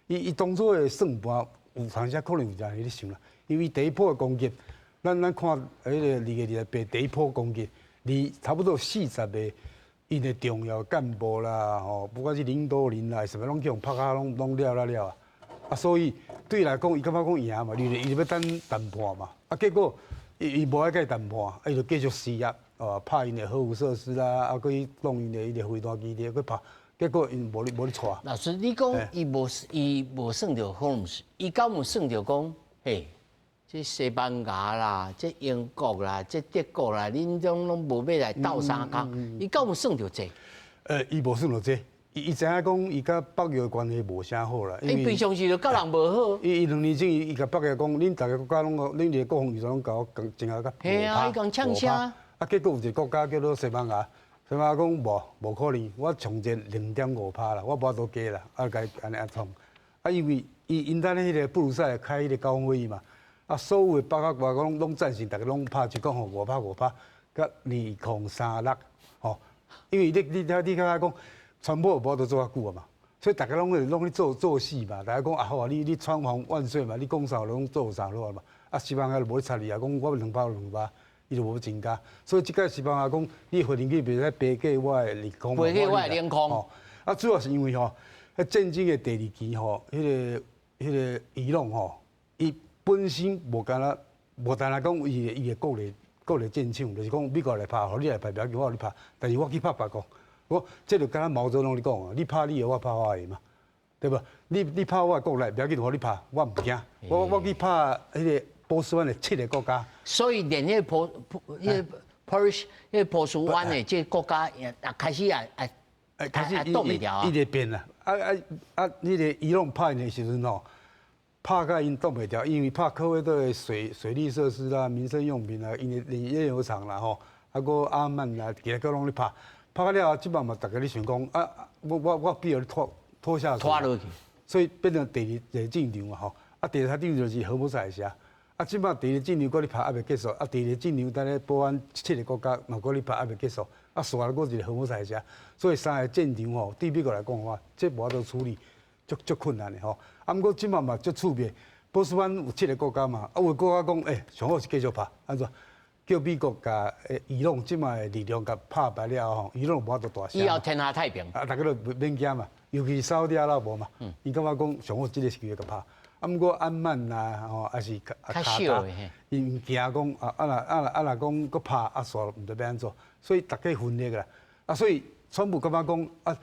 S3: 伊當初的算盤有當時可能有這樣咧想啦，因為第一波的攻擊，咱看彼個2月28第一波攻擊，離差不多40個𪜶的重要幹部啦，吼，不管是領導人啦，啥物攏去予拍甲攏了了了啊！啊，所以對伊來講，伊感覺講贏嘛，伊就欲等談判嘛。啊，結果伊無愛佮伊談判，啊，伊就繼續施壓，哦，拍𪜶的核武設施啦，啊，閣去弄𪜶的彼個飛彈基地，閣拍，結果𪜶無咧掣。
S1: 老師，你講伊無算著霍爾木茲，伊敢有算著講，嘿，這西班牙啦，這英國啦，這德國啦，恁種攏無欲來鬥相共，伊敢有算著這？
S3: 伊無算著這，伊知影講伊佮北約關係無啥好啦。
S1: 伊平常時就佮人無好。
S3: 伊2年前伊共北約講，恁逐个國家攏，恁的國防預算攏共我增加較
S1: 嘿啊，伊共嗆聲。
S3: 啊，結果有一個國家叫做西班牙，西班牙講無可能，我上濟0.5%啦，我無法度加啦，啊，共伊按呢創。啊，因為伊𪜶等彼個布魯塞爾開彼個高峰會議嘛。啊！所有的北約國家攏贊成，逐家攏拍就講吼5%5%，佮2036吼。因為你感覺講，川普無法度做較久啊嘛，所以逐家攏咧做戲嘛。逐家講啊好啊，你川皇萬歲嘛，你講啥攏做啥落嘛。啊，西班牙就無咧插你啊，講我2%2%，伊就無增加。所以這擺西班牙講，你飛行機袂使飛過我的領空，
S1: 飛過我的領空。
S3: 啊，主要是因為吼，彼戰爭的第二期吼，彼個伊朗吼，伊本身無敢若，無單單講伊的國內戰場，就是講美國來拍，予你來拍，袂要緊，我予你拍。但是我去拍別國，我這就敢若毛澤東咧講啊，你拍你的，我拍我的嘛，對無？你拍我的國內，袂要緊，予你拍，我毋驚。我去拍彼個波斯灣的七個國家。
S1: 所以連彼個彼個 Persia 彼個波斯灣的這個國家也開始也
S3: 開始
S1: 擋袂牢啊。
S3: 伊會變啦，啊！彼個伊朗拍𪜶的時陣吼，拍共𪜶擋袂牢，因為拍科威特的水利設施啦、民生用品啦、𪜶的煉油廠啦吼，啊，閣阿曼啦，其他閣攏咧拍，拍甲了後，這擺嘛，逐家咧想講啊，我必予你拖下水，
S1: 拖落去，
S3: 所以變成第二個戰場啊吼，啊，第三戰場就是荷姆茲海峽，啊，這擺第二戰場閣咧拍猶未結束，啊，第二戰場等咧波灣七個國家嘛閣咧拍猶未結束，啊，紲來閣一個荷姆茲海峽，所以三個戰場吼，對美國來講話，這無法度處理，足足困難的吼。啊，毋過這擺嘛足趣味，波斯灣有七個國家嘛，啊，有的國家講，欸，上好是繼續拍，按怎？叫美國共伊朗這擺的力量共拍敗了後，伊朗無法度大聲。
S1: 以後天下太平。
S3: 啊，逐家都免驚嘛，尤其是沙烏地阿拉伯嘛，伊感覺講上好這個時機共拍。啊，毋過安曼啦，吼，抑是卡達，伊毋驚講啊啊若講閣拍啊，煞毋知欲按怎，所以逐家分裂啦。啊，所以川普感覺講啊，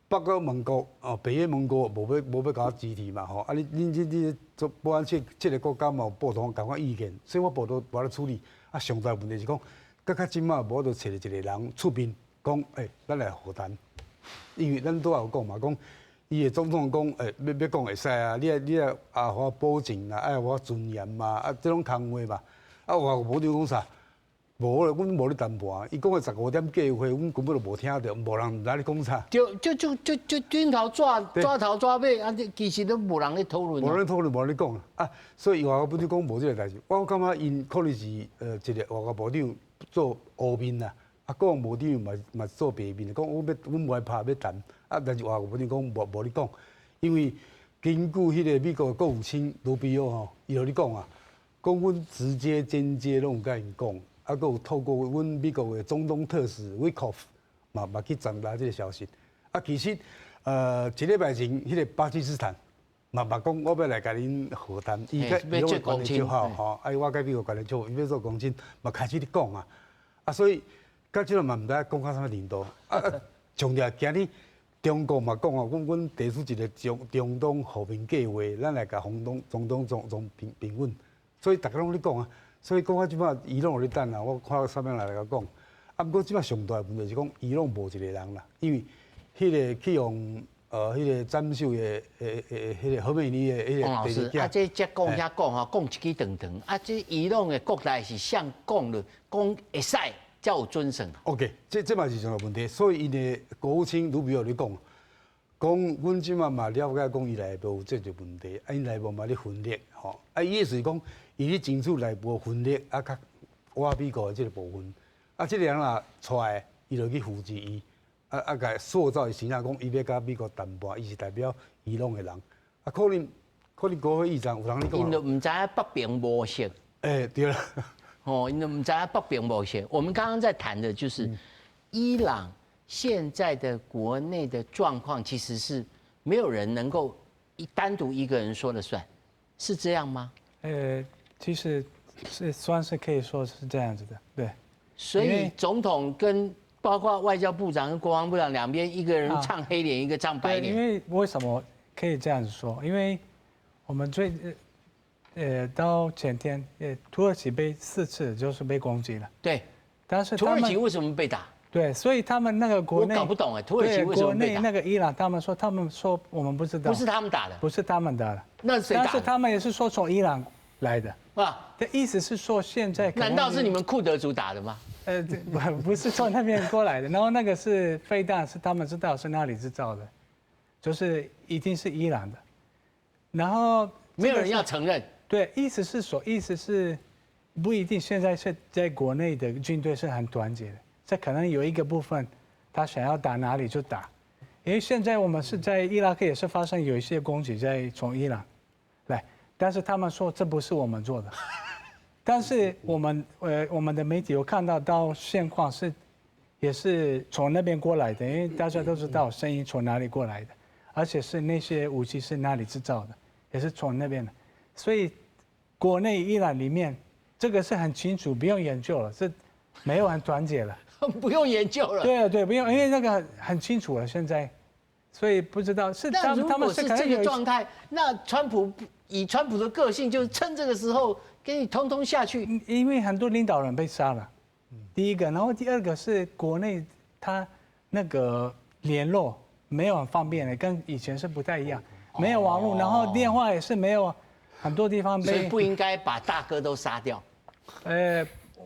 S3: 北約盟國哦，北約盟國無欲共我支持嘛吼，啊你恁做保安七個國家嘛有不同仝款意見，所以我無都無咧處理。啊，上大問題是講，閣較這擺無法度揣著一個人出面講，欸，咱來和談，因為咱拄仔有講嘛，講伊的總統講，欸，欲講會使啊，你愛啊，予我保證啦，愛予我尊嚴嘛，啊，這攏空話嘛。啊，外國部長講啥？無啦，阮無咧談判。伊講的15點計劃，阮根本就無聽著，無人毋知咧講啥。
S1: 就就就就就轉頭抓抓頭抓尾，啊！其實都無人咧討論。
S3: 無人討論，無人咧講啊！所以外交部長講無這個代誌，我感覺𪜶可能是一個外交部長做烏面啦，啊，國防部長嘛嘛做白面，講阮欲阮無愛拍欲談，啊，但是外交部長講無無咧講，因為根據彼個美國的國務卿盧比奧吼，伊就咧講啊，講阮直接間接攏有共𪜶講。啊，閣有透過阮美國的中東特使威科夫嘛嘛去傳達這個消息。啊，其實，一禮拜前，彼個巴基斯坦嘛嘛講，我欲來共恁和談，伊佮伊攏關係足好吼，啊，我佮美國關係足好，伊欲做公親，嘛開始咧講啊。啊，所以到這陣嘛毋知講到啥物程度。啊，重點今日中國嘛講啊，阮阮提出一個中中東和平計劃，咱來共中東中東中中平平穩，所以大家攏咧講啊。所以講到這擺，伊朗有咧等啊，我看啥物人來共講。啊，毋過這擺上大的問題是講，伊朗無一個人啦，因為彼個去予彼個斬首的的的彼個何美尼的彼個。
S1: 王老師，啊，這這講遐講吼，講一支長長，啊，這伊朗的國內是誰講了，講會使才有準算。
S3: OK，這這嘛是上大問題，所以𪜶的國務卿盧比奧咧講，講阮這擺嘛了解講伊內部有這個問題，啊，𪜶內部嘛咧分裂，吼，啊，意思是講。伊咧爭取內部分裂，啊，較倚美國的這個部分，啊，這個人若出來，伊就去扶持伊，啊啊，共塑造伊形象，講伊欲佮美國談判，伊是代表伊朗的人，啊，可能可能國會議長有人咧講，𪜶
S1: 就毋知影北爿模式。
S3: 欸，對啦，
S1: 哦，𪜶就毋知影北爿模式。我們剛剛在談的就是伊朗現在的國內的狀況，其實是沒有人能夠一單獨一個人說了算，是這樣嗎？
S2: 其實是算是可以說是這樣子的，對。
S1: 所以總統跟包括外交部長跟國防部長兩邊，一個人唱黑臉，一個唱白臉。
S2: 因為為什麼可以這樣子說？因為我們最到前天，土耳其被四次就是被攻擊了。
S1: 對。
S2: 但是
S1: 土耳其為什麼被打？
S2: 對，所以他們那個國內
S1: 我搞不懂哎，土耳其為什麼被打？
S2: 國內那個伊朗，他們說我們不知道。
S1: 不是他們打的。
S2: 不是他們打的。
S1: 那誰打？
S2: 但是他們也是說從伊朗來的。啊，的意思是說現在
S1: 難道是你們庫德族打的嗎？
S2: 不不是從那邊過來的，然後那個是飛彈，是他們知道是哪裡製造的，就是一定是伊朗的，然後
S1: 沒有人要承認。
S2: 對，意思是說，意思是不一定現在是在國內的軍隊是很團結的，這可能有一個部分他想要打哪裡就打，因為現在我們是在伊拉克也是發生有一些攻擊在從伊朗來。但是他們說這不是我們做的，但是我們的媒體有看到到現況是，也是從那邊過來的，因為大家都知道聲音從哪裡過來的，而且是那些武器是哪裡製造的，也是從那邊的，所以國內伊朗裡面這個是很清楚，不用研究了，是沒有很團結了，
S1: 不用研究了。
S2: 對對，不用，因為那個很清楚了，現在，所以不知道是
S1: 他們他們是這個狀態，那川普。以川普的個性，就是趁這個時候給你通通下去。
S2: 因為很多領導人被殺了，第一個，然後第二個是國內他那個聯絡沒有很方便的，跟以前是不太一樣，沒有網絡，然後電話也是沒有，很多地方被。
S1: 所以不應該把大哥都殺掉。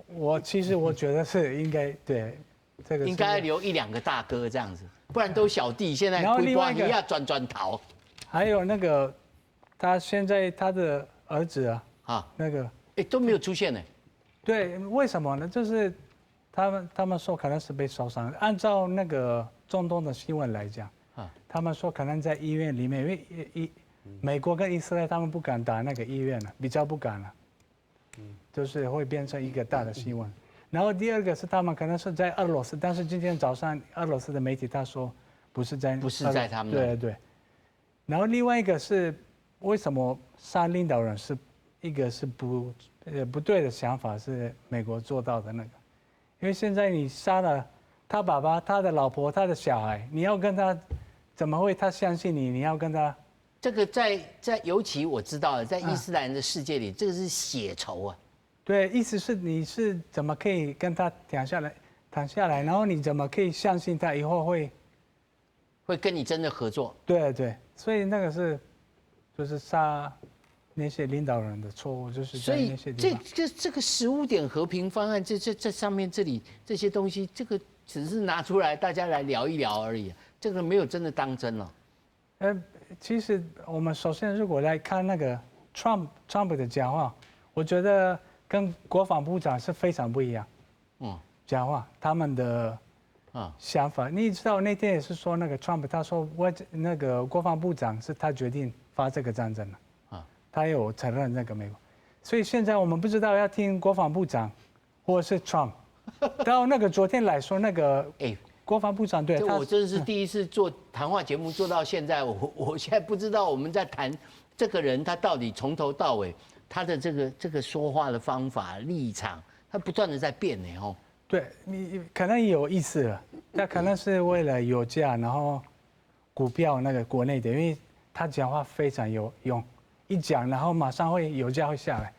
S2: 我其實我覺得是應該對這個。
S1: 應該留一兩個大哥這樣子，不然都小弟。現在
S2: 然後另外一個
S1: 要轉轉頭。
S2: 還有那個。他現在他的兒子啊，啊，那個，
S1: 哎都沒有出現呢。
S2: 對，為什麼呢？就是他們說可能是被燒傷。按照那個中東的新聞來講，啊，他們說可能在醫院裡面，因為美國跟以色列他們不敢打那個醫院了，比較不敢了，就是會變成一個大的新聞。然後第二個是他們可能是在俄羅斯，但是今天早上俄羅斯的媒體他說不是在，
S1: 不是在他們。
S2: 對對。然後另外一個是。為什麼殺領導人是一個是不對的想法？是美國做到的那個，因為現在你殺了他爸爸、他的老婆、他的小孩，你要跟他怎麼會他相信你？你要跟他
S1: 這個在尤其我知道在伊斯蘭的世界裡，這個是血仇啊。
S2: 對，意思是你是怎麼可以跟他談下來，談下來，然後你怎麼可以相信他以後會
S1: 跟你真的合作？
S2: 對對，所以那個是。就是殺那些領導人的錯誤，就是在那些
S1: 地方。所以這個15點和平方案，這上面這裡這些東西，這個只是拿出來大家來聊一聊而已，這個沒有真的當真了。
S2: 其實我們首先如果來看那個 Trump 的講話，我覺得跟國防部長是非常不一樣。講話他們的想法，你知道那天也是說那個 Trump，他說我那個國防部長是他決定發這個戰爭的。他有承認那個美國，所以現在我們不知道要聽國防部長，或者是 Trump。到那個昨天來說，那個國防部長對，
S1: 這我真是第一次做談話節目做到現在，我現在不知道我們在談這個人他到底從頭到尾他的這個說話的方法立場，他不斷的在變呢哦。
S2: 對，你可能有意思了，那可能是為了油價，然後股票那個國內的，因為他講話非常有用。一講，然後馬上會油價會下來，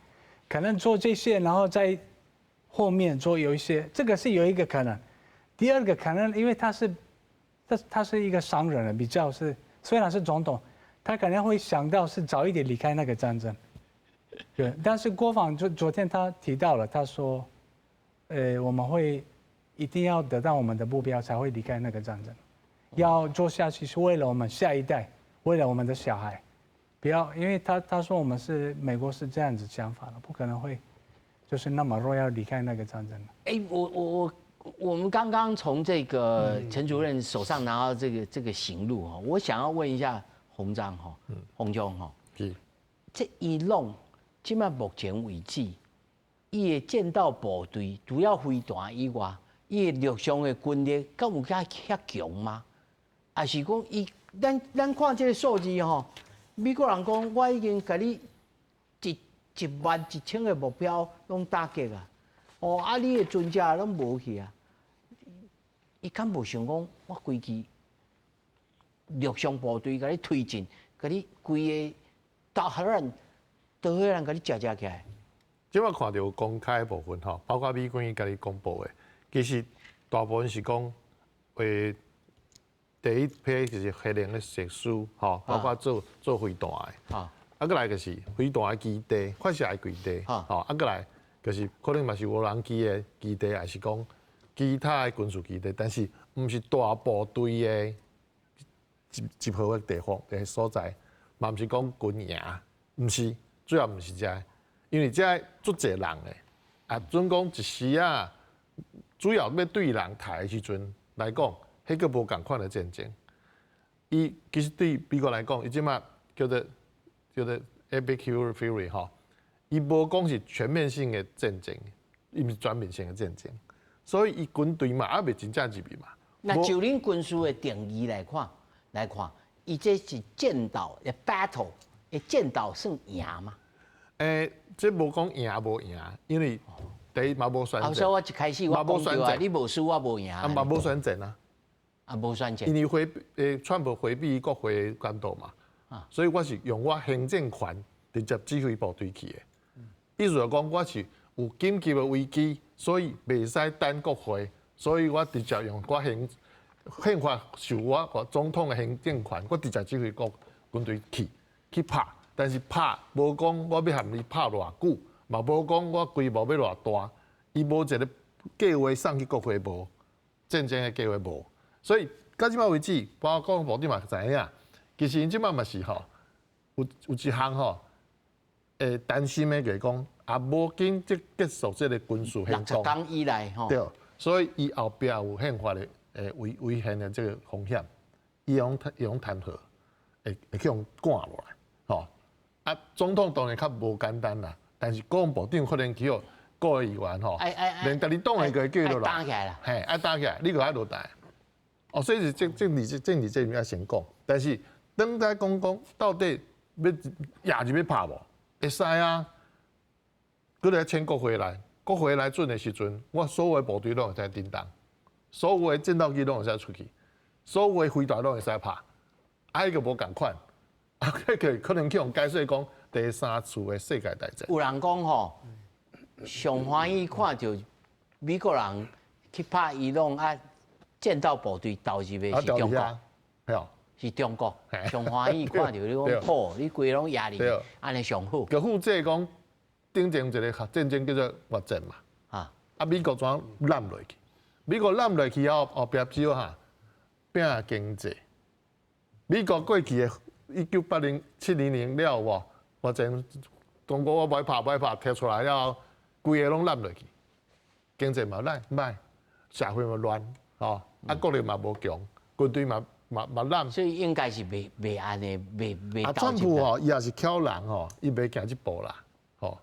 S2: 可能做這些，然後在後面做有一些，這個是有一個可能。第二個可能，因為他是一個商人，比較是雖然是總統，他可能會想到是早一點離開那個戰爭。對，但是國防就昨天他提到了，他說，我們會一定要得到我們的目標才會離開那個戰爭，要做下去是為了我們下一代，為了我們的小孩。不要，因為他說我們是美國是這樣子想法的，不可能會就是那麼弱要離開那個戰爭。
S1: 哎，我們剛剛從這個陳主任手上拿到這個型錄哈，我想要問一下洪章哈，洪兄哈，這伊朗這馬目前為止，伊的戰鬥部隊除了飛彈以外，伊的陸上的軍力敢有較遐強嗎？還是講伊咱看這個數字吼？美國人講，我已經共你11000個目標攏打擊啊！哦，啊，你的船隻攏無去啊！伊敢無想講，我規支陸上部隊共你推進，共你規个大荷蘭、德黑蘭共你食食起來。
S5: 這擺看著公開的部分吼，包括美軍共你公布的，其實大部分是講會。第一批就是核能的設施，吼，包括做飛彈的，啊，閣來就是飛彈的基地，發射的基地，吼，啊，閣來就是可能嘛是無人機的基地，還是講其他的軍事基地，但是毋是大部隊的集合的地方的所在，嘛毋是講軍營，毋是，主要毋是這，因為這足濟人的，啊，準講一時啊，主要欲對人刣的時陣來講。彼個無仝款的戰爭，伊其實對美國來講，伊這馬叫做 Epic Fury 吼，伊無講是全面性的戰爭，伊毋是全面性的戰爭，所以伊軍隊嘛猶未真正入去嘛。
S1: 那就恁軍事的定義來看，伊這是戰鬥的 battle，的戰鬥算贏嗎？
S5: 這無講贏無贏，因為第一嘛無宣戰。
S1: 所以我一開始我講著啊，你無輸我無贏。
S5: 啊嘛無宣戰啊。
S1: 啊，無宣戰。
S5: 因為川普迴避國會監督嘛，所以我是用我行政權直接指揮部隊去的。意思就講我是有緊急的危機，所以袂使等國會，所以我直接用我憲法授我總統的行政權，我直接指揮國軍隊去拍。但是拍無講我欲予你拍偌久，嘛無講我規模欲偌大，伊無一個計劃送去國會無，戰爭的計劃無。所以到這擺為止，包括國防部長嘛知影，其實𪜶這擺嘛是吼，有一項吼，會擔心的就是講，啊無緊這結束這個軍事行動。
S1: 60天以內吼。
S5: 對，所以伊後壁有憲法的違憲的這個風險，伊用彈劾，會去予趕落來，吼。啊，總統當然較無簡單啦，但是國防部長可能去予國會議員吼，連家己黨的個叫落來，
S1: 打起來啦，
S5: 嘿，愛打起來，你閣愛落台。哦，所以是政治這面要先講，但是當在講講到底欲壓入去拍無？會使啊，閣來請國會來，國會來准的時陣，我所有的部隊攏會使叮當，所有的戰鬥機攏會使出去，所有的飛彈攏會使拍，啊，彼個無仝款，啊，彼個可能去予解說講第三次的世界大戰。
S1: 有人講吼，上歡喜看著美國人去拍伊朗啊，戰鬥部隊投入的是中國，
S5: 係啊，
S1: 是中國上歡喜看著你講好，你規攏壓力，按呢上好。
S5: 就負責講頂前一個戰爭叫做越戰嘛，啊美國怎攬落去？美國攬落去後，後壁只哈拼經濟。美國過去的1980、70年了無，越戰中國我無愛拍無愛拍，提出來了後，規个攏攬落去，經濟嘛歹歹，社會嘛亂，吼，啊國力嘛無強，軍隊嘛嘛濫。
S1: 所以應該是袂袂按呢，袂袂。
S5: 啊，川普吼，伊也是巧人吼，伊袂行這步啦，吼。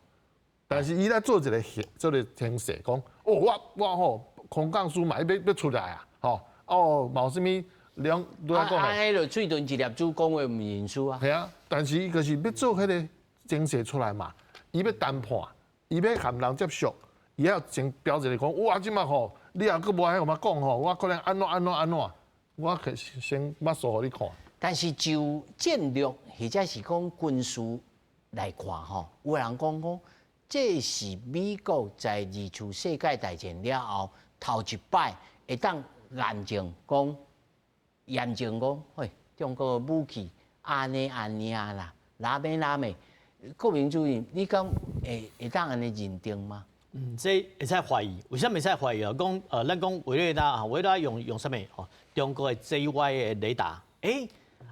S5: 但是伊咧做一個做一個聲勢，講哦，我吼空降師嘛，伊欲出來啊，吼，哦，嘛有啥物兩拄仔講
S1: 啊，彼个喙唇一粒珠講話毋認輸啊。
S5: 係啊，但是伊就是欲做彼个聲勢出來嘛，伊欲談判，伊欲和人接觸，伊要先標一個講，哇，這馬吼，你若閣無愛共我講吼，我可能按怎按怎按怎，我可先捌數予你看。
S1: 但是就戰略或者是講軍事來看吼，有人講講，這是美國在二次世界大戰了後頭一擺會當驗證講，驗證講，喂，中國的武器按呢按呢啦，哪邊哪邊，國民主任，你敢會當按呢認定嗎？
S4: 嗯，這會使懷疑，為啥物會使懷疑啊？講咱講委內瑞拉啊，委內瑞拉用啥物？吼，中國的 JY 的雷達，欸，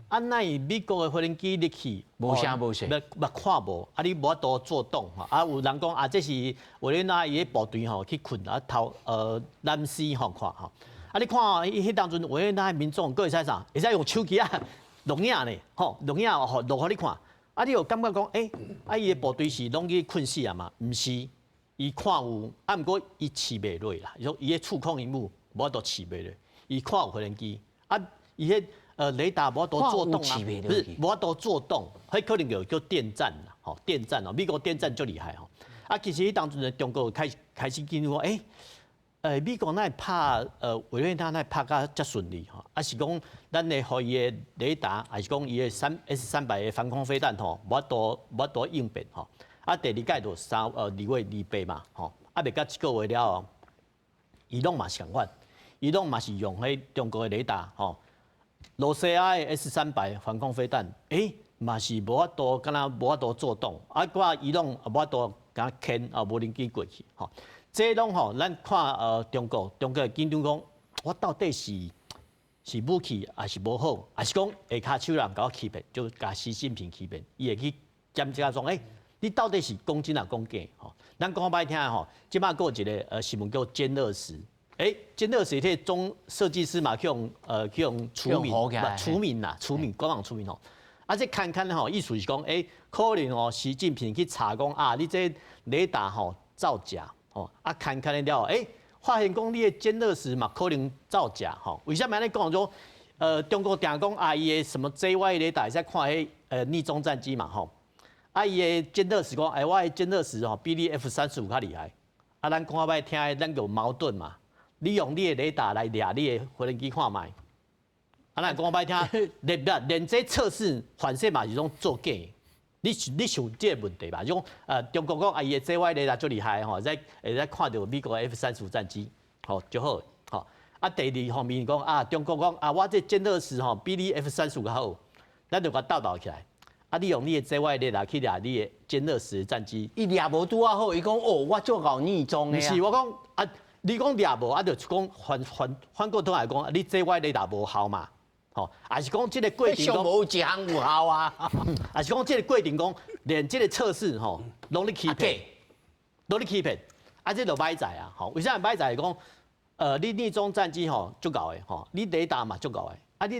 S4: 啊，哪會美國的飛行機入去，
S1: 無聲無息，
S4: 捌捌看無？啊，你無法度做擋吼。啊，有人講啊，這是委內瑞拉伊的部隊吼去睏啊偷攬屍吼看吼。啊，你看哦，伊彼當陣委內瑞拉的民眾閣會使啥？會使用手機啊錄影呢，吼，錄影吼錄予你看。啊，你有感覺講，欸，啊，伊的部隊是攏去睏死啊嘛？毋是，伊看有，啊，毋過伊試袂落啦。伊說伊的觸控螢幕無法度試袂落，伊看有飛行機，啊，伊彼雷達無法度作動啊，不是無法度作動，彼可能叫叫電戰啦，吼，電戰哦，美國電戰足厲害吼。啊，其實彼當陣中國開始進入講，欸，美國哪會拍委內瑞拉哪會拍甲遮順利吼？啊是講咱的予伊的雷達，還是講伊的S-300的防空飛彈吼，無法度應變吼。啊，第二屆就2月28嘛，吼，啊，袂到一個月了後，伊朗嘛是仝款，伊朗嘛是用彼中國的雷達吼。羅西亞的 S 三百防空飛彈，欸，嘛是無法度，敢若無法度作動，啊，掛伊朗也無法度共牽啊無人機過去，吼，這攏吼，咱看中國，中國緊張講，我到底是武器還是無好，還是講下跤手人共我欺騙，就共習近平欺騙，伊會去檢查講，欸，你到底是講真抑講假？吼，咱講較歹聽吼，這擺閣有一個新聞叫殲20。欸，殲20這個總設計師嘛，去予除名，除名啦，除名，官網除名吼。啊，這看看吼，意思是講，欸，可能哦，習近平去查講啊，你這雷達吼造假，吼，啊，看看了，欸，發現講你的殲二十嘛可能造假，吼。為啥物按呢講？說，中國定講啊，伊的什麼 JY 雷達會使看彼匿蹤戰機嘛，吼。啊，伊的殲二十講，欸，我的殲二十吼比你 F 三十五較厲害。啊，咱講較歹聽，咱有矛盾嘛。你用你的雷達來掠你的飛行機看覓，啊，咱講較歹聽，連這測試反正嘛是攏做假。你想這個問題吧？就講中國講啊，伊的 JY 雷達足厲害吼，會使看著美國 F 三十五戰機，吼，就好，吼。啊，第二方面講啊，中國講啊，我這殲二十吼比你 F 三十五較好，咱就共鬥鬥起來。啊，你用你的 JY 雷達去掠你的殲二十戰機，
S1: 伊掠無拄仔好，伊講哦，我足𠢕匿蹤的。
S4: 毋是，我講啊。你講掠無啊？就講反過頭來講，你 JY 雷達無效嘛？吼，還是講這個過程講
S1: 無一項有效啊？
S4: 還是講這個過程講，連這個測試吼，攏咧欺騙，攏咧欺騙，啊，這就歹在啊！吼，為啥歹在？講，你匿蹤戰機吼足𠢕的吼，你雷達嘛足𠢕的，啊，你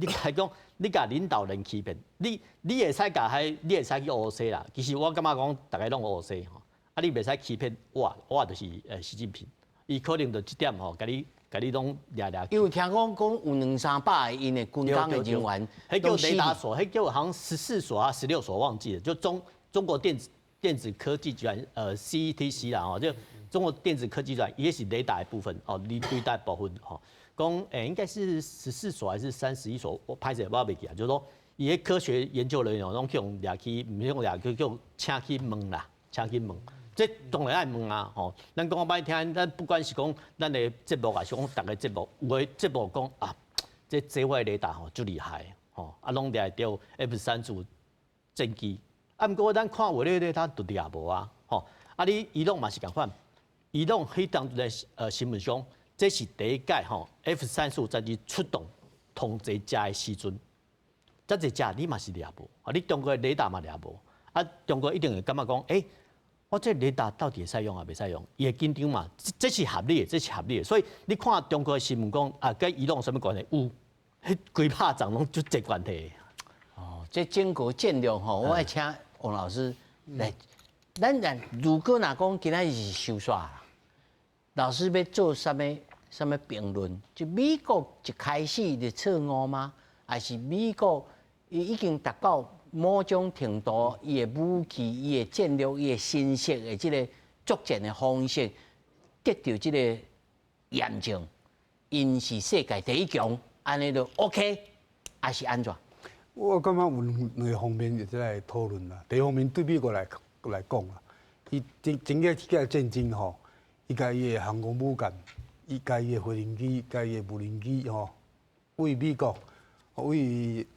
S4: 來講，你共領導人欺騙，你會使共彼，你會使去烏西啦。其實我感覺講，逐家攏烏西吼，啊，你袂使欺騙我，我就是習近平。伊可能就這點吼，共你攏掠掠。
S1: 因為聽講講有兩三百个𪜶的軍工的人員，
S4: 彼叫雷達所，彼叫好像14所啊，16所忘記了，就中國電子科技集團，CETC 啦吼，就中國電子科技集團也是雷達的部分哦，雷達部分吼，講應該是十四所還是31所，我歹勢我袂記啊，就是說伊的科學研究人員攏去予掠去，毋是予掠去，叫請去問啦，請去問。這當然愛問啊，吼！咱講較歹聽，咱不管是講咱的節目，還是講逐个節目，有的節目講啊，這這這塊雷達吼足厲害吼，啊攏掠會著 F 三十五戰機。啊，毋過咱看委內瑞拉就掠無啊，吼！啊，你伊朗嘛是仝款，伊朗彼當陣的新聞講，這是第一擺吼 F 三十五戰機出動同齊遮的時陣，遮濟隻你嘛是掠無，啊，你中國的雷達嘛掠無，啊，中國一定會感覺講，欸，我這雷達到底會使用抑袂使用？伊會緊張嘛？這是合理的，這是合理的。所以你看中國的新聞講啊，佮伊朗啥物關係？有，彼規拍仗攏足濟關係。
S1: 哦，這整個戰略吼，我愛請王老師來。咱咱如果若講今仔日是收煞，老師欲做啥物啥物評論？就美國一開始就錯誤嗎？還是美國伊已經達到某種程度，伊的武器、伊的戰略、伊的信息的這个作戰的方式得著這个驗證，𪜶是世界第一強，按呢就 OK，還是按怎？
S3: 我感覺有兩个方面會使來討論啦。第一方面對美國來講啦，伊整整个這個戰爭吼，伊共伊的航空母艦，伊共伊的飛行機，共伊的無人機吼，為美國為印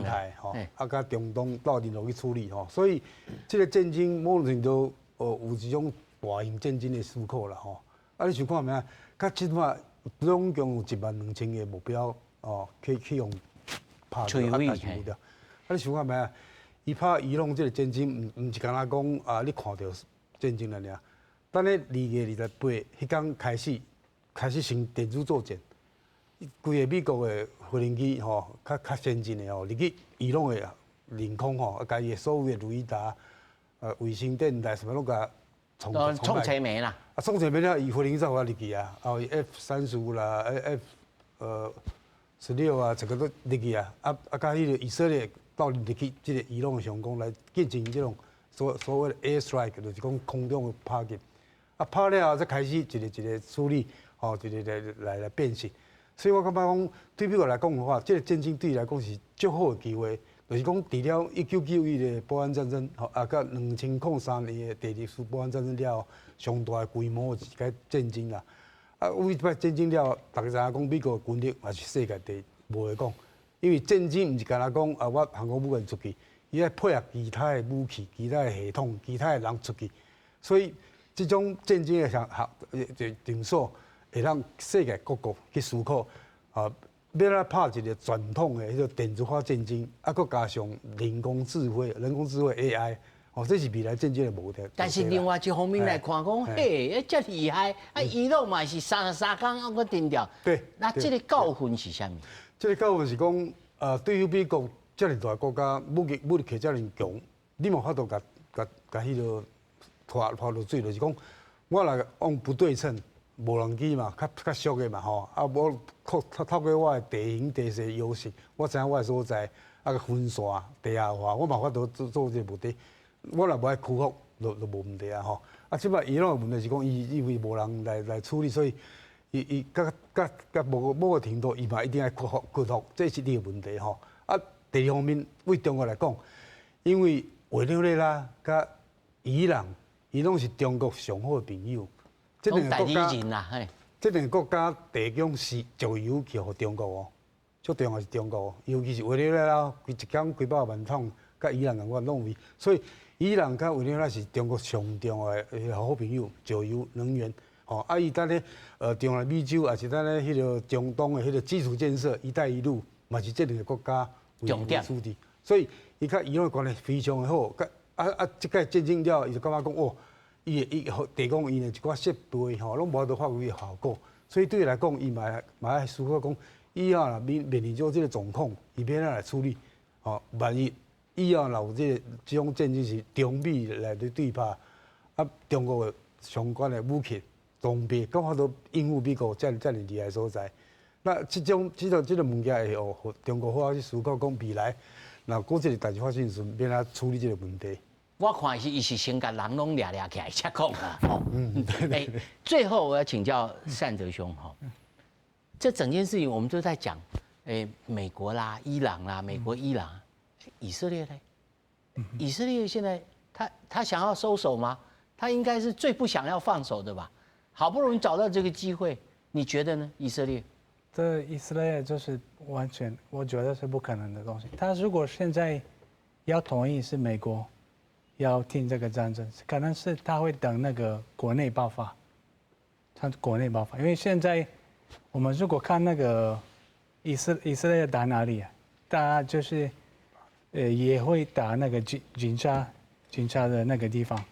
S3: 太吼，啊，佮中東鬥陣落去處理吼，所以這个戰爭某種程度有一種大型戰爭的思考啦吼。啊，你想看覓啊？較這擺總共有1萬2千个目標哦，去予拍著，啊，但是無著。啊，你想看覓啊？伊拍伊朗這个戰爭，毋是干焦講啊，你看著戰爭爾爾。等咧2月28，彼工開始開始先電子作戰，規個美國的飛行機吼，較較先進的吼，入去伊朗的領空吼，啊，共伊的所有的雷達、衛星電台啥物攏共創
S1: 創冊門啦。
S3: 啊，創冊門了，伊飛行機才有法入去啊，啊，F 三十五啦，F 16啊，這个都入去啊，啊啊，佮彼个以色列鬥陣入去這个伊朗的上空來進行這種所謂的 air strike，就是講空中的拍擊。啊，拍了後才開始一个一个處理，吼，一个來變形。所以我感覺講，對美國來講的話，這个戰爭對伊來講是足好的機會，就是講除了1991的波灣戰爭，吼，啊，佮2003年的第二次波灣戰爭了後，上大規模的一個戰爭啦。啊，為這擺戰爭了後，大家知影講美國的軍力嘛是世界第一，無話講。因為戰爭毋是干焦講啊，我航空母艦出去，伊愛配合其他的武器、其他的系統、其他的人出去，所以這種戰爭的場合就場所，會讓世界各國去思考啊，欲按怎拍一个傳統的彼個電子化戰爭，啊，閣加上人工智慧、人工智慧 AI，哦，這是未來戰爭的模式。
S1: 但是另外一方面來看，講嘿，遮厲害，啊，伊朗嘛是33工啊，閣停掉。
S3: 對。
S1: 那這个教訓是啥物？
S3: 這个教訓是講，對於美國遮爾大國家，武力遮爾強，你無法度共共共彼个拖拖落水，就是講，我若用不對稱無人機嘛，較較俗的嘛吼，啊，無透透過我的地形地勢優勢，我知影我的所在，啊，分散地下化，我嘛有法度做做這个問題。我若無愛屈服，就無問題啊吼。啊，這擺伊朗的問題是講，伊因為無人來處理，所以伊伊佮佮佮某某個程度，伊嘛一定愛屈服屈服，這是伊的問題吼。啊，第二方面，對中國來講，因為委內瑞拉佮伊朗，伊攏是中國上好的朋友。這兩个國家，這兩个國家提供是石油去予中國哦，最重要是中國，尤其是委內瑞拉，規一工幾百萬桶，佮伊朗仝款攏有，所以伊朗佮委內瑞拉是中國上重要的好朋友，石油能源，吼啊伊佇咧中南美洲，也是佇咧彼个中東的彼个基礎建設，一帶一路，嘛是這兩个國家
S1: 重點，
S3: 所以伊佮伊朗的關係非常的好，佮啊啊，這擺戰爭了，伊就感覺講哦。伊會伊提供伊的一寡設備吼，攏無法度發揮效果，所以對伊來講，伊嘛嘛愛思考講，以後若面臨著這个狀況，伊欲按怎來處理？吼，萬一以後若有這个這種戰爭是中美來對拍，啊，中國的相關的武器裝備，敢有法度應付美國遮遮爾厲害所在？那這種這个這个物件會予中國好好去思考講未來，若閣這个代誌發生時，欲按怎處理這个問題？
S1: 我看是伊是先共人攏掠掠起來才講啊。嗯，對。欸，最後我要請教善哲兄哈，這整件事情我們都在講，欸，美國啦、伊朗啦、美國、伊朗、以色列呢？以色列現在他想要收手嗎？他應該是最不想要放手的吧？好不容易找到這個機會，你覺得呢？以色列？
S2: 這以色列就是完全，我覺得是不可能的東西。他如果現在要同意是美國要停這個戰爭，可能是他會等那個國內爆發，他國內爆發，因為現在我們如果看那個以色列打哪裡啊？打就是也會打那個警察的那個地方，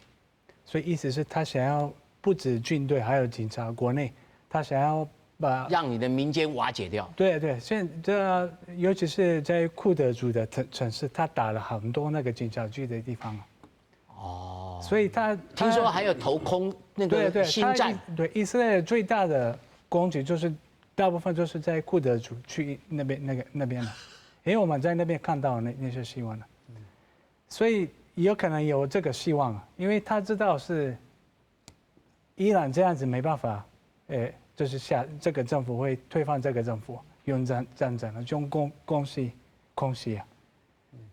S2: 所以意思是他想要不止軍隊，還有警察，國內他想要把
S1: 讓你的民間瓦解掉。
S2: 對對，現這尤其是在庫德族的城市，他打了很多那個警察局的地方。哦，所以他
S1: 聽說還有投空那個心戰。
S2: 對，以色列最大的攻擊就是大部分就是在庫德族區那邊那邊了，因為我們在那邊看到那些新聞了。所以有可能有這個希望，因為他知道是伊朗這樣子沒辦法，誒，就是下這個政府會推翻這個政府，用戰爭了，用攻勢空襲啊，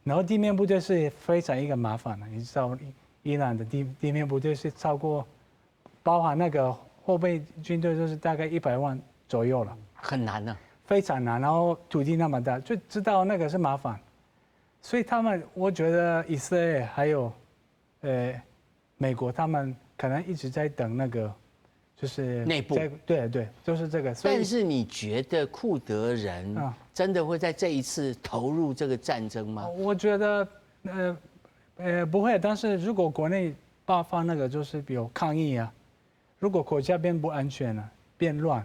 S2: 然後地面部隊是非常一個麻煩的，你知道伊朗的地面部隊是超過，包含那個後備軍隊就是大概100萬左右了，
S1: 很難啊，
S2: 非常難，然後土地那麼大，就知道那個是麻煩，所以他們我覺得以色列還有，美國他們可能一直在等那個，就是
S1: 內部，
S2: 對對，就是這個。
S1: 但是你覺得庫德人真的會在這一次投入這個戰爭嗎？
S2: 我覺得，不會。但是如果國內爆發那個就是比如抗議啊，如果國家變不安全了，變亂，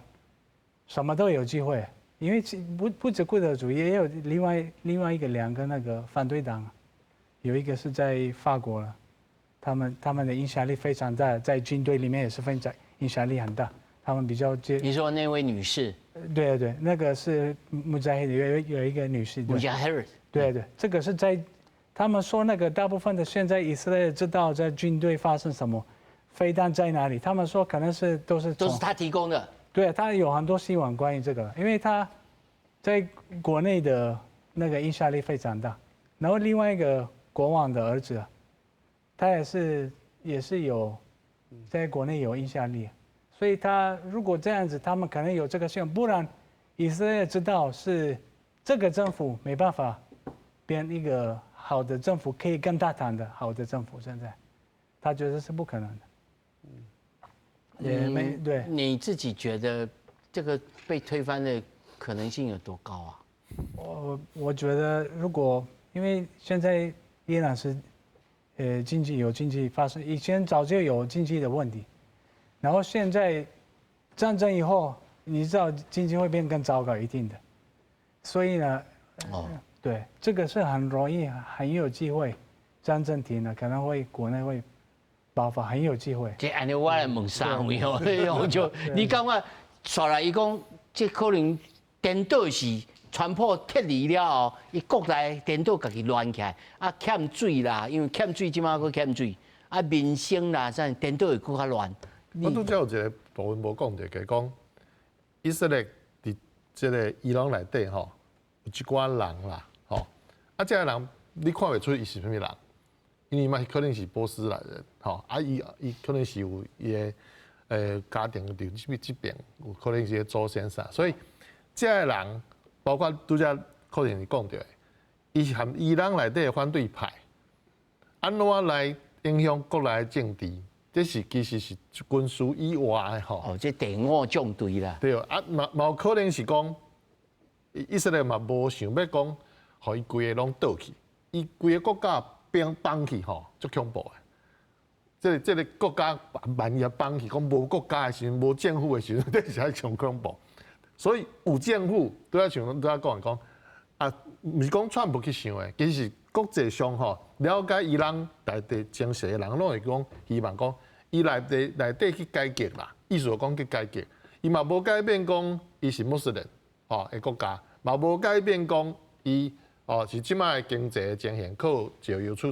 S2: 什麼都有機會。因為不止庫德族，也有另外一個兩個那個反對黨，有一個是在法國了，他們的影響力非常大，在軍隊裡面也是非常影響力很大。他們比較接。
S1: 你說那位女士？
S2: 對對，那個是穆加希有一個女士。
S1: 穆加希爾。
S2: 對對，這個是在他們說那個大部分的現在以色列知道在軍隊發生什麼，飛彈在哪裡，他們說可能是都是
S1: 都是他提供的。
S2: 對，他有很多新聞關於這個，因為他在國內的那個影響力非常大。然後另外一個國王的兒子，他也是有在國內有影響力，所以他如果這樣子，他們可能有這個希望，不然以色列知道是這個政府沒辦法變一個好的政府，可以跟他談的好的政府，現在他覺得是不可能的。也沒對，
S1: 你自己覺得這個被推翻的可能性有多高啊？
S2: 我覺得，如果因為現在伊朗是，經濟有經濟發生，以前早就有經濟的問題，然後現在戰爭以後，你知道經濟會變更糟糕，一定的，所以呢，哦，對，這個是很容易很有機會，戰爭停了，可能會國內會爆發，很有機會。
S1: 這按呢我來問三位哦，就你感覺紲來伊講，這可能顛倒是川普撤離了後，伊國內顛倒家己亂起來，啊欠水啦，因為欠水這馬閣欠水，啊民生啦，啥顛倒會閣較亂。
S5: 我拄才有一個部分無講著，就是講以色列佇這個伊朗內底吼，有一寡人啦，吼，啊，這个人你看袂出伊是啥物人，因為嘛可能是波斯來的，吼，啊伊可能是有伊的家庭佇這邊，有可能是祖先啥，所以這个人包括拄才可能是講著的，伊是含伊朗內底的反對派，按怎來影響國內的政治？這是其實是軍事以外的吼。
S1: 哦，這第五縱隊啦。
S5: 對啊，嘛有可能是講，以色列嘛無想欲講，予伊規个攏倒去，伊規个國家崩去吼，足恐怖的。這個國家萬一崩去，講無國家的時陣，無政府的時陣，這是較上恐怖。所以有政府，拄才像拄才講的講，啊，毋是講川普去想的，其實是國際上吼了解伊朗內底情勢的人，攏會講希望講，伊內底去改革啦，意思講去改革，伊嘛無改變講伊是穆斯林吼的國家，嘛無改變講伊哦是這擺的經濟的情形，靠石油出，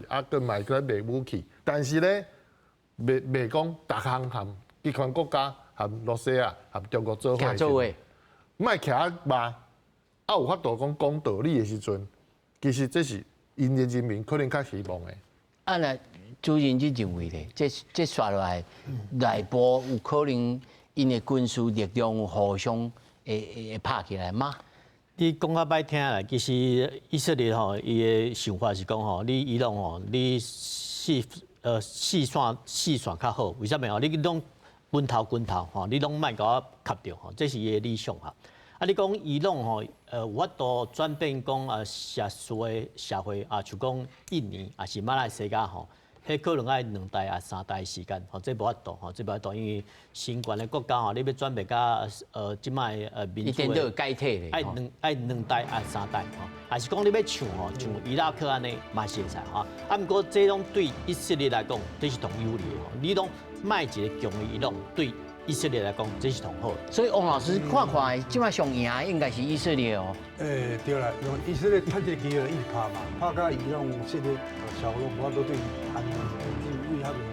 S5: 啊，閣嘛閣賣武器，但是咧，袂講逐項含極權國家含羅西亞含中國做伙，
S1: 做伙，
S5: 莫徛啊肉，啊有法度講講道理的時陣，其實這是𪜶的人民可能較希望的。
S1: 啊，那主任你認為咧？這紲落來內部有可能𪜶的軍事力量有互相會拍起來嗎？
S4: 你講較歹聽啦，其實以色列吼，伊的想法是講吼，你伊朗吼，你四線較好，為啥物吼？你攏拳頭拳頭吼，你攏莫共我磕著吼，這是伊的理想哈。啊，你講伊朗吼，有法度轉變講啊，弱勢的社會啊，像講印尼抑是馬來西亞吼，彼可能愛兩代啊三代時間，吼，這無法度吼，這無法度，因為新權的國家吼，你欲轉變甲這擺民主的，
S1: 解體咧，
S4: 愛兩代啊三代吼，還是講你欲像吼，像伊拉克按呢嘛是會使吼。啊，毋過這攏對以色列來講，這是上有利的吼。你攏莫一個強的伊朗，對以色列來講，這是上好。
S1: 所以王老師看看，這擺上贏應該是以色列哦。
S3: 欸，對啦，以色列趁這個機會一直拍嘛，拍甲伊朗這個小攏無法度對安全威脅。